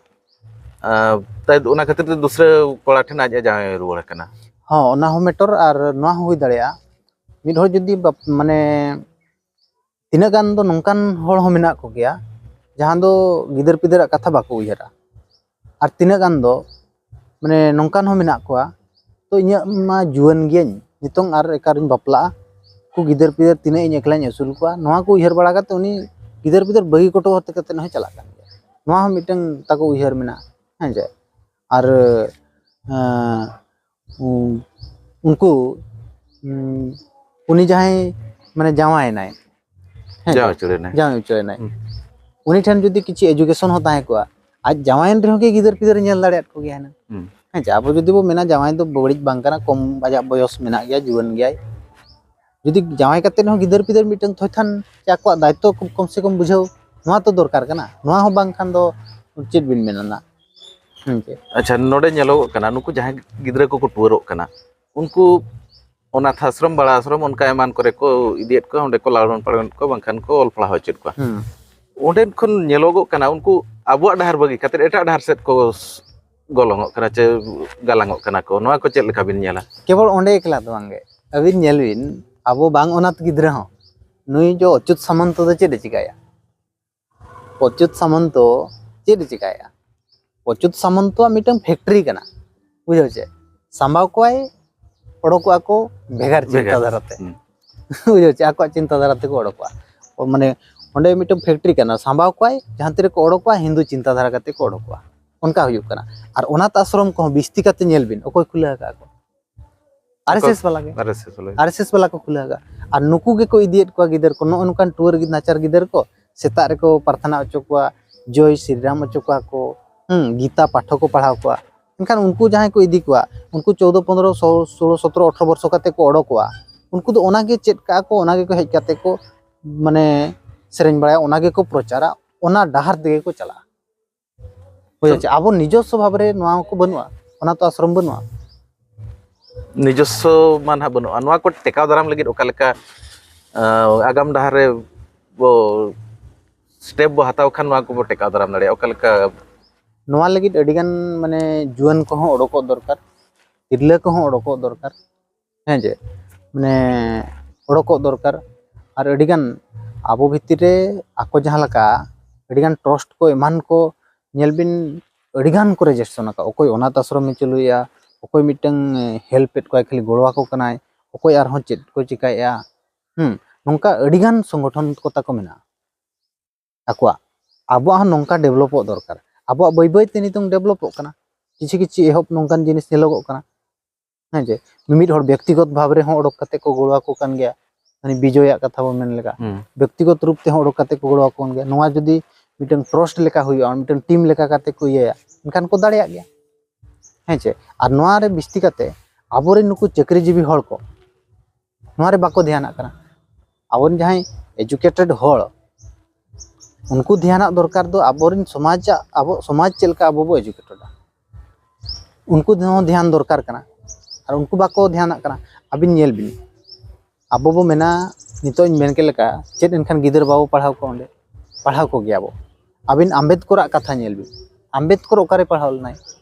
ᱟᱸ, ᱛᱟᱭ ᱚᱱᱟ ᱠᱷᱟᱹᱛᱤᱨ ᱛᱮ ᱫᱩᱥᱨᱟᱹ ᱠᱚᱲᱟ ᱴᱷᱮᱱ ᱟᱡ ᱮ ᱡᱟᱶᱟᱭ ᱨᱩᱣᱟᱹᱲ ᱟᱠᱟᱱᱟ᱾ ᱦᱚᱸ, ᱚᱱᱟ ᱦᱚᱸ ᱢᱮᱴᱚᱨ᱾ ᱟᱨ ᱱᱚᱣᱟ ᱦᱚᱸ ᱦᱩᱭ ᱫᱟᱲᱮᱭᱟᱜᱼᱟ, ᱢᱤᱫ ᱦᱚᱲ ᱡᱩᱫᱤ ᱵᱟᱯ- ᱢᱟᱱᱮ ᱛᱤᱱᱟᱹᱜ ᱜᱟᱱ ᱫᱚ ᱱᱚᱝᱠᱟᱱ ᱦᱚᱲ ᱦᱚᱸ ᱢᱮᱱᱟᱜ ᱠᱚᱜᱮᱭᱟ ᱡᱟᱦᱟᱸ ᱫᱚ ᱜᱤᱫᱟᱹᱨ ᱯᱤᱫᱟᱹᱨᱟᱜ ᱠᱟᱛᱷᱟ ᱵᱟᱠᱚ ᱩᱭᱦᱟᱹᱨᱟ, ᱟᱨ ᱛᱤᱱᱟᱹᱜ ᱜᱟᱱ ᱫᱚ ᱢᱟᱱᱮ ᱱᱚᱝᱠᱟᱱ ᱦᱚᱸ ᱢᱮᱱᱟᱜ ᱠᱚᱣᱟ, ᱛᱚ ᱤᱧᱟᱹᱜ ᱢᱟ ᱡᱩᱣᱟᱹᱱ ᱜᱤᱭᱟᱹᱧ, ᱱᱤᱛᱚᱝ ᱟᱨ ᱮᱠᱟᱨᱤᱧ ᱵᱟᱯᱞᱟᱜᱼᱟ, ᱩᱱᱠᱩ ᱜᱤᱫᱟᱹᱨ ᱯᱤᱫᱟᱹᱨ ᱛᱤᱱᱟᱹᱜ ᱤᱧ ᱮᱠᱞᱟᱧ ᱟᱹᱥᱩᱞ ᱠᱚᱣᱟ, ᱱᱚᱣᱟ ᱠᱚ ᱩᱭᱦᱟᱹᱨ ᱵᱟᱲᱟ ᱠᱟᱛᱮ ᱩᱱᱤ ᱜᱤᱫᱟᱹᱨ ᱯᱤᱫᱟᱹᱨ ᱵᱟᱹᱜᱤ ᱠᱚᱴᱚ ᱠᱟᱛᱮ ᱠᱟᱛᱮ ᱦᱚᱸᱭ ᱪᱟᱞᱟᱜ ᱠᱟᱱ ᱜᱮᱭᱟ᱾ ᱱᱚᱣᱟ ᱦᱚᱸ ᱢᱤᱫᱴᱟᱝ ᱛᱟᱠᱚ ᱩᱭᱦᱟᱹᱨ ᱢᱮᱱᱟᱜᱼᱟ, ᱦᱮᱸ ᱪᱮ? ᱟᱨ ᱮᱸ, ᱩᱱ- ᱩᱱᱠᱩ ᱩᱱ- ᱩᱱᱤ ᱡᱟᱦᱟᱸᱭ ᱢᱟᱱᱮ ᱡᱟᱶᱟᱭᱮᱱᱟᱭ, ᱦᱮᱸ ᱪᱮ? ᱡᱟᱶᱟᱭ ᱩᱪᱟᱹᱲᱮᱱᱟᱭ᱾ ᱡᱟᱶᱟᱭ ᱩᱪᱟᱹᱲᱮᱱᱟᱭ, ᱦᱩᱸ᱾ ᱩᱱᱤ ᱴᱷᱮᱱ ᱡᱩᱫᱤ ᱠᱤᱪᱷᱩ ᱮᱡᱩᱠᱮᱥᱚᱱ ᱦᱚᱸ ᱛᱟᱦᱮᱸ ᱠᱚᱜᱼᱟ, ᱟᱡ ᱡᱟᱶᱟᱭᱮᱱ ᱨᱮᱦᱚᱸ ᱠᱤ ᱜᱤᱫᱟᱹᱨ ᱯᱤᱫᱟᱹᱨ ᱧᱮᱞ ᱫᱟᱲᱮᱭᱟᱜ ᱠᱚᱜᱮᱭᱟ ᱦᱩᱱᱟᱹᱝ᱾ ᱦᱩᱸ᱾ ᱦᱮᱸ ᱪᱮ? ᱟᱵᱚ ᱡᱩᱫᱤ ᱵᱚ ᱢᱮᱱᱟ ᱡᱟᱶᱟᱭ ᱫᱚ ᱵᱟᱹᱲᱤᱡ ᱵᱟᱝ ᱠᱟᱱᱟ, ᱠᱚᱢ ᱟᱡᱟᱜ ᱵᱚᱭᱚᱥ ᱢᱮᱱᱟᱜ ᱜᱮᱭᱟ, ᱡᱩᱣᱟᱹᱱ ᱜᱮᱭᱟᱭ, ᱡᱩᱫᱤ ᱡᱟᱶᱟᱭ ᱠᱟᱛᱮ ᱦᱚᱸ ᱜᱤᱫᱟᱹᱨ ᱯᱤᱫᱟᱹᱨ ᱢᱤᱫᱴᱟᱝ ᱛᱷᱚᱭᱛᱷᱟᱱ ᱪᱮ ᱟᱠᱚᱣᱟᱜ ᱫᱟᱭᱤᱛᱛᱚ ᱠᱚᱢ- ᱠᱚᱢ ᱥᱮ ᱠᱚᱢ ᱵᱩᱡᱷᱟᱹᱣ, ᱱᱚᱣᱟ ᱛᱚ ᱫᱚᱨᱠᱟᱨ ᱠᱟᱱᱟ᱾ ᱱᱚᱣᱟ ᱦᱚᱸ ᱵᱟᱝᱠᱷᱟᱱ ᱫᱚ ᱪᱮᱫ ᱵᱤᱱ ᱢᱮᱱᱟ ᱱᱟᱜ? ᱦᱮᱸ ᱪᱮ? ᱟᱪᱪᱷᱟ, ᱱᱚᱰᱮ ᱧᱮᱞᱚᱜᱚᱜ ᱠᱟᱱᱟ, ᱱᱩᱠᱩ ᱡᱟᱦᱟᱸᱭ ᱜᱤᱫᱽᱨᱟᱹ ᱠᱚᱠᱚ ᱴᱩᱣᱟᱹᱨᱚᱜ ᱠᱟᱱᱟ, ᱩᱱᱠᱩ ᱚᱱᱟᱛᱷ ᱟᱥᱨᱚᱢ, ᱵᱟᱲᱟ ᱟᱥᱨᱚᱢ, ᱚᱱᱠᱟ ᱮᱢᱟᱱ ᱠᱚᱨᱮ ᱠᱚ ᱤᱫᱤᱭᱮᱫ ᱠᱚᱣᱟ, ᱚᱸᱰᱮ ᱠᱚ ᱞᱟᱞᱚᱱ ᱯᱟᱞᱚᱱᱮᱫ ᱠᱚᱣᱟ, ᱵᱟᱝᱠᱷᱟᱱ ᱠᱚ ᱚᱞ ᱯᱟᱲᱦᱟᱣ ᱦᱚᱪᱚᱭᱮᱫ ᱠᱚᱣᱟ᱾ ᱦᱩᱸ᱾ ᱚᱸᱰᱮ ᱠᱷᱚᱱ ᱧᱮᱞᱚᱜᱚᱜ ᱠᱟᱱᱟ, ᱩᱱᱠᱩ ᱟᱵᱚᱣᱟᱜ ᱰᱟᱦᱟᱨ ᱵᱟᱹᱜᱤ ᱠᱟᱛᱮ ᱮᱴᱟᱜ ᱰᱟᱦᱟᱨ ᱥᱮᱫ ᱠᱚ ᱥ- ᱜᱚᱞᱚᱝᱚᱜ ᱠᱟᱱᱟ ᱪᱮ ᱜᱟᱞᱟᱝᱚᱜ ᱠᱟᱱᱟ ᱠᱚ, ᱱᱚᱣᱟ ᱠᱚ ᱪᱮᱫ ᱞᱮᱠᱟ ᱵᱤᱱ ᱧᱮᱞᱟ? ᱠᱮᱵᱚᱞ ᱚᱸᱰᱮ ᱮᱠᱞᱟ ᱫᱚ ᱵᱟᱝᱜᱮ, ᱟᱹᱵᱤᱱ ᱧᱮᱞ ᱵᱤᱱ, ᱟᱵᱚ ᱵᱟᱝ ᱚᱱᱟᱛᱷ ᱜᱤᱫᱽᱨᱟᱹ ᱦᱚᱸ, ᱱᱩᱭ ᱡᱚ ᱚᱪᱩᱛ ᱥᱟᱢᱚᱱᱛᱚ ᱫᱚ ᱪᱮᱫ ᱮ ᱪᱤᱠᱟᱹᱭᱟ? ᱚᱪᱩᱛ ᱥᱟᱢᱚᱱᱛᱚ ᱪᱮᱫ ᱮ ᱪᱤᱠᱟᱹᱭᱟ? ᱚᱪᱩᱛ ᱥᱟᱢᱚᱱᱛᱚᱣᱟᱜ ᱢᱤᱫᱴᱟᱝ ᱯᱷᱮᱠᱴᱨᱤ ᱠᱟᱱᱟ, ᱵᱩᱡᱷᱟᱹᱣ ᱪᱮ? ᱥᱟᱢᱵᱟᱣ ᱠᱚᱣᱟᱭ, ᱚᱰᱚᱠᱚᱜᱼᱟ ᱠᱚ ᱵᱷᱮᱜᱟᱨ ᱵᱷᱮᱜᱟᱨ᱾ ᱪᱤᱱᱛᱟᱫᱷᱟᱨᱟ ᱛᱮ᱾ ᱦᱩᱸ᱾ ᱵᱩᱡᱷᱟᱹᱣ ᱪᱮ? ᱟᱠᱚᱣᱟᱜ ᱪᱤᱱᱛᱟᱫᱷᱟᱨᱟ ᱛᱮᱠᱚ ᱚᱰᱚᱠᱚᱜᱼᱟ᱾ ᱚ, ᱢᱟᱱᱮ ᱚᱸᱰᱮ ᱢᱤᱫᱴᱟᱝ ᱯᱷᱮᱠᱴᱨᱤ ᱠᱟᱱᱟ, ᱥᱟᱢᱵᱟᱣ ᱠᱚᱣᱟᱭ, ᱡᱟᱦᱟᱸ ᱛᱤᱨᱮᱠᱚ ᱚᱰᱚᱠᱚᱜᱼᱟ ᱦᱤᱱᱫᱩ ᱪᱤᱱᱛᱟᱫᱷᱟᱨᱟ ᱠᱟᱛᱮ ᱠᱚ ᱚᱰᱚᱠᱚᱜᱼᱟ, ᱚᱱᱠᱟ ᱦᱩᱭᱩᱜ ᱠᱟᱱᱟ᱾ ᱟᱨ ᱚᱱᱟᱛᱷ ᱟᱥᱨᱚᱢ ᱠᱚᱦᱚᱸ ᱵᱤᱥᱛᱤ ᱠᱟᱛᱮ ᱧᱮᱞ ᱵᱤᱱ, ᱚᱠᱚᱭ ᱠᱷᱩᱞᱟᱹᱣ ᱟᱠᱟᱫ ᱠᱚ? ᱟᱨ ᱮᱥ ᱮᱥ ᱵᱟᱞᱟ ᱜᱮ᱾ ᱟᱨ ᱮᱥ ᱮᱥ ᱵᱟᱞᱟ ᱜᱮ᱾ ᱟᱨ ᱮᱥ ᱮᱥ ᱵᱟᱞᱟ ᱠᱚ ᱠᱷᱩᱞᱟᱹᱣ ᱟᱠᱟᱫ᱾ ᱟᱨ ᱱᱩᱠᱩ ᱜᱮᱠᱚ ᱤᱫᱤᱭᱮᱫ ᱠᱚᱣᱟ ᱜᱤᱫᱟᱹᱨ ᱠᱚ, ᱱᱚᱜᱼᱚ ᱱᱚᱝᱠᱟᱱ ᱴᱩᱣᱟᱹᱨ ᱜᱤ-, ᱱᱟᱪᱟᱨ ᱜᱤᱫᱟᱹᱨ ᱠᱚ ᱥᱮᱛᱟᱜ ᱨᱮᱠᱚ ᱯᱨᱟᱨᱛᱷᱚᱱᱟ ᱦᱚᱪᱚ ᱠᱚᱣᱟ, ᱡᱚᱭ ᱥᱨᱤᱨᱟᱢ ᱦᱚᱪᱚ ᱠᱚᱣᱟ ᱠᱚ, ᱦᱩᱸ, ᱜᱤᱛᱟ ᱯᱟᱴᱷᱚ ᱠᱚ ᱯᱟᱲᱦᱟᱣ ᱠᱚᱣᱟ᱾ ᱮᱱᱠᱷᱟᱱ ᱩᱱᱠᱩ ᱡᱟᱦᱟᱸᱭ ᱠᱚ ᱤᱫᱤ ᱠᱚᱣᱟ, ᱩᱱᱠᱩ ᱪᱳᱫᱽᱫᱳ, ᱯᱚᱱᱫᱽᱨᱚ, ᱥᱳ-, ᱥᱳᱞᱳ, ᱥᱚᱛᱨᱚ, ᱟᱴᱷᱨᱚ ᱵᱚᱨᱥᱚ ᱠᱟᱛᱮ ᱠᱚ ᱚᱰᱚᱠᱚᱜᱼᱟ᱾ ᱩᱱᱠᱩ ᱫᱚ ᱚᱱᱟ ᱜᱮ ᱪᱮᱫ ᱠᱟᱜᱼᱟ ᱠᱚ, ᱚᱱᱟ ᱜᱮᱠᱚ ᱦᱮᱡ ᱠᱟᱛᱮ ᱠᱚ, ᱢᱟᱱᱮ, ᱥᱮᱨᱮᱧ ᱵᱟᱲᱟᱭᱟ, ᱚᱱᱟ ᱜᱮᱠᱚ ᱯᱨᱚᱪᱟᱨᱟ, ᱚᱱᱟ ᱰᱟᱦᱟᱨ ᱛᱮᱜᱮ ᱠᱚ ᱪᱟᱞᱟᱜᱼᱟ᱾ ᱦᱳᱭ, ᱟᱪᱪᱷᱟ, ᱟᱵᱚ ᱱᱤᱡᱚᱥᱥᱚ ᱵᱷᱟᱵᱽ ᱨᱮ ᱱᱚᱣᱟ ᱠᱚ ᱵᱟᱹᱱᱩᱜᱼᱟ, ᱚᱱᱟᱛᱚ ᱟᱥᱨᱚᱢ ᱵᱟᱹᱱᱩᱜᱼᱟ᱾ ᱱᱤᱡᱚᱥᱥᱚ ᱢᱟ ᱱᱟᱦᱟᱜ ᱵᱟᱹᱱᱩᱜᱼᱟ᱾ ᱱᱚᱣᱟ ᱠᱚ ᱴᱮᱠᱟᱣ ᱫᱟᱨᱟᱢ ᱞᱟᱹᱜᱤᱫ ᱚᱠᱟ ᱞᱮᱠᱟ, ᱟᱸ, ᱟᱜᱟᱢ ᱰᱟᱦᱟᱨ ᱨᱮ ᱵᱚ ᱥᱴᱮᱯ ᱵᱚ ᱦᱟᱛᱟᱣ ᱠᱷᱟᱱ ᱱᱚᱣᱟ ᱠᱚᱵᱚ ᱴᱮᱠᱟᱣ ᱫᱟᱨᱟᱢ ᱫᱟᱲᱮᱭᱟᱜᱼᱟ? ᱚᱠᱟ ᱞᱮᱠᱟ? ᱱᱚᱣᱟ ᱞᱟᱹᱜᱤᱫ ᱟᱹᱰᱤᱜᱟᱱ, ᱢᱟᱱᱮ, ᱡᱩᱣᱟᱹᱱ ᱠᱚᱦᱚᱸ ᱚᱰᱚᱠᱚᱜ ᱫᱚᱨᱠᱟᱨ, ᱛᱤᱨᱞᱟᱹ ᱠᱚᱦᱚᱸ ᱚᱰᱚᱠᱚᱜ ᱫᱚᱨᱠᱟᱨ᱾ ᱦᱮᱸ ᱡᱮ, ᱢᱟᱱᱮ, ᱚᱰᱚᱠᱚᱜ ᱫᱚᱨᱠᱟᱨ᱾ ᱟᱨ ᱟᱹᱰᱤᱜᱟᱱ ᱟᱵᱚ ᱵᱷᱤᱛᱤᱨ ᱨᱮ ᱟᱠᱚ ᱡᱟᱦᱟᱸ ᱞᱮᱠᱟ ᱟᱹᱰᱤᱜᱟᱱ ᱴᱨᱟᱥᱴ ᱠᱚ ᱮᱢᱟᱱ ᱠᱚ, ᱧᱮᱞ ᱵᱤᱱ, ᱟᱹᱰᱤᱜᱟᱱ ᱠᱚ ᱨᱮᱡᱤᱥᱴᱨᱮᱥᱚᱱ ᱟᱠᱟᱫ, ᱚᱠᱚᱭ ᱚᱱᱟᱛᱷ ᱟᱥᱨᱚᱢᱮ ᱪᱟᱹᱞᱩᱭᱮᱫᱼᱟ, ᱚᱠᱚᱭ ᱢᱤᱫᱴᱟᱝ ᱦᱮᱞᱯ ᱮᱫ ᱠᱚᱣᱟᱭ, ᱠᱷᱟᱹᱞᱤ ᱜᱚᱲᱚ ᱟᱠᱚ ᱠᱟᱱᱟᱭ, ᱚᱠᱚᱭ ᱟᱨᱦᱚᱸ ᱪᱮᱫ ᱠᱚ ᱪᱤᱠᱟᱹᱭᱮᱫᱼᱟ᱾ ᱦᱩᱸ, ᱱᱚᱝᱠᱟ ᱟᱹᱰᱤᱜᱟᱱ ᱥᱚᱝᱜᱚᱴᱷᱚᱱ ᱠᱚ ᱛᱟᱠᱚ ᱢᱮᱱᱟᱜᱼᱟ ᱟᱠᱚᱣᱟᱜ᱾ ᱟᱵᱚᱣᱟᱜ ᱦᱚᱸ ᱱᱚᱝᱠᱟ ᱰᱮᱵᱷᱞᱚᱯᱚᱜ ᱫᱚᱨᱠᱟᱨ᱾ ᱟᱵᱚᱣᱟᱜ ᱵᱟᱹᱭ ᱵᱟᱹᱭ ᱛᱮ ᱱᱤᱛᱚᱝ ᱰᱮᱵᱷᱞᱚᱯᱚᱜ ᱠᱟᱱᱟ, ᱠᱤᱪᱷᱩ ᱠᱤᱪᱷᱩ ᱮᱦᱚᱵ ᱱᱚᱝᱠᱟᱱ ᱡᱤᱱᱤᱥ ᱧᱮᱞᱚᱜᱚᱜ ᱠᱟᱱᱟ᱾ ᱦᱮᱸ ᱡᱮ, ᱢᱤᱢᱤᱫ ᱦᱚᱲ ᱵᱮᱠᱛᱤᱜᱚᱛ ᱵᱷᱟᱵᱽ ᱨᱮᱦᱚᱸ ᱚᱰᱚᱠ ᱠᱟᱛᱮ ᱠᱚ ᱜᱚᱲᱚ ᱟᱠᱚ ᱠᱟᱱ ᱜᱮᱭᱟ, ᱢᱟᱱᱮ ᱵᱤᱡᱚᱭᱟᱜ ᱠᱟᱛᱷᱟ ᱵᱚᱱ ᱢᱮᱱ ᱞᱮᱠᱟ, ᱦᱩᱸ᱾ ᱵᱮᱠᱛᱤᱜᱚᱛ ᱨᱩᱯ ᱛᱮᱦᱚᱸ ᱚᱰᱚᱠ ᱠᱟᱛᱮ ᱠᱚ ᱜᱚᱲᱚ ᱟᱠᱚ ᱠᱟᱱ ᱜᱮᱭᱟ᱾ ᱱᱚᱣᱟ ᱡᱩᱫᱤ ᱢᱤᱫᱴᱟᱝ ᱴᱨᱟᱥᱴ ᱞᱮᱠᱟ ᱦᱩᱭᱩᱜᱼᱟ, ᱢᱤᱫᱴᱟᱝ ᱴᱤᱢ ᱞᱮᱠᱟ ᱠᱟᱛᱮ ᱠᱚ ᱤᱭᱟᱹᱭᱟ, ᱮᱱᱠᱷᱟᱱ ᱠᱚ ᱫᱟᱲᱮᱭᱟᱜ ᱜᱮᱭᱟ᱾ ᱦᱮᱸ ᱪᱮ? ᱟᱨ ᱱᱚᱣᱟ ᱨᱮ ᱵᱤᱥᱛᱤ ᱠᱟᱛᱮ ᱟᱵᱚᱨᱮᱱ ᱱᱩᱠᱩ ᱪᱟᱹᱠᱨᱤᱡᱤᱵᱤ ᱦᱚᱲ ᱠᱚ ᱱᱚᱣᱟ ᱨᱮ ᱵᱟᱠᱚ ᱫᱷᱮᱭᱟᱱᱟᱜ ᱠᱟᱱᱟ᱾ ᱟᱵᱚᱨᱮᱱ ᱡᱟᱦᱟᱸᱭ ᱮᱡᱩᱠᱮᱴᱮᱰ ᱦᱚᱲ, ᱩᱱᱠᱩ ᱫᱷᱮᱭᱟᱱᱟᱜ ᱫᱚᱨᱠᱟᱨ ᱫᱚ ᱟᱵᱚᱨᱮᱱ ᱥᱚᱢᱟᱡᱟᱜ, ᱟᱵᱚ ᱥᱚᱢᱟᱡᱽ ᱪᱮᱫ ᱞᱮᱠᱟ ᱟᱵᱚ ᱵᱚ ᱮᱡᱩᱠᱮᱴᱮᱰᱟ, ᱩᱱᱠᱩ ᱦᱚᱸ ᱫᱷᱮᱭᱟᱱ ᱫᱚᱨᱠᱟᱨ ᱠᱟᱱᱟ᱾ ᱟᱨ ᱩᱱᱠᱩ ᱵᱟᱠᱚ ᱫᱷᱮᱭᱟᱱᱟᱜ ᱠᱟᱱᱟ᱾ ᱟᱹᱵᱤᱱ ᱧᱮᱞ ᱵᱤᱱ, ᱟᱵᱚ ᱵᱚ ᱢᱮᱱᱟ, ᱱᱤᱛᱚᱜ ᱤᱧ ᱢᱮᱱ ᱠᱮᱫ ᱞᱮᱠᱟ, ᱪᱮᱫ ᱮᱱᱠᱷᱟᱱ ᱜᱤᱫᱟᱹᱨ ᱵᱟᱵᱚ ᱯᱟᱲᱦᱟᱣ ᱠᱚᱣᱟ ᱚᱸᱰᱮ? ᱯᱟᱲᱦᱟᱣ ᱠᱚᱜᱮᱭᱟᱵᱚ᱾ ᱟᱹᱵᱤᱱ ᱟᱢᱵᱮᱫᱠᱚᱨᱟᱜ ᱠᱟᱛᱷᱟ ᱧᱮᱞ ᱵᱤᱱ, ᱟᱢᱵᱮᱫᱠᱚᱨ ᱚᱠᱟᱨᱮ ᱯᱟᱲᱦᱟᱣ ᱞᱮᱱᱟᱭ?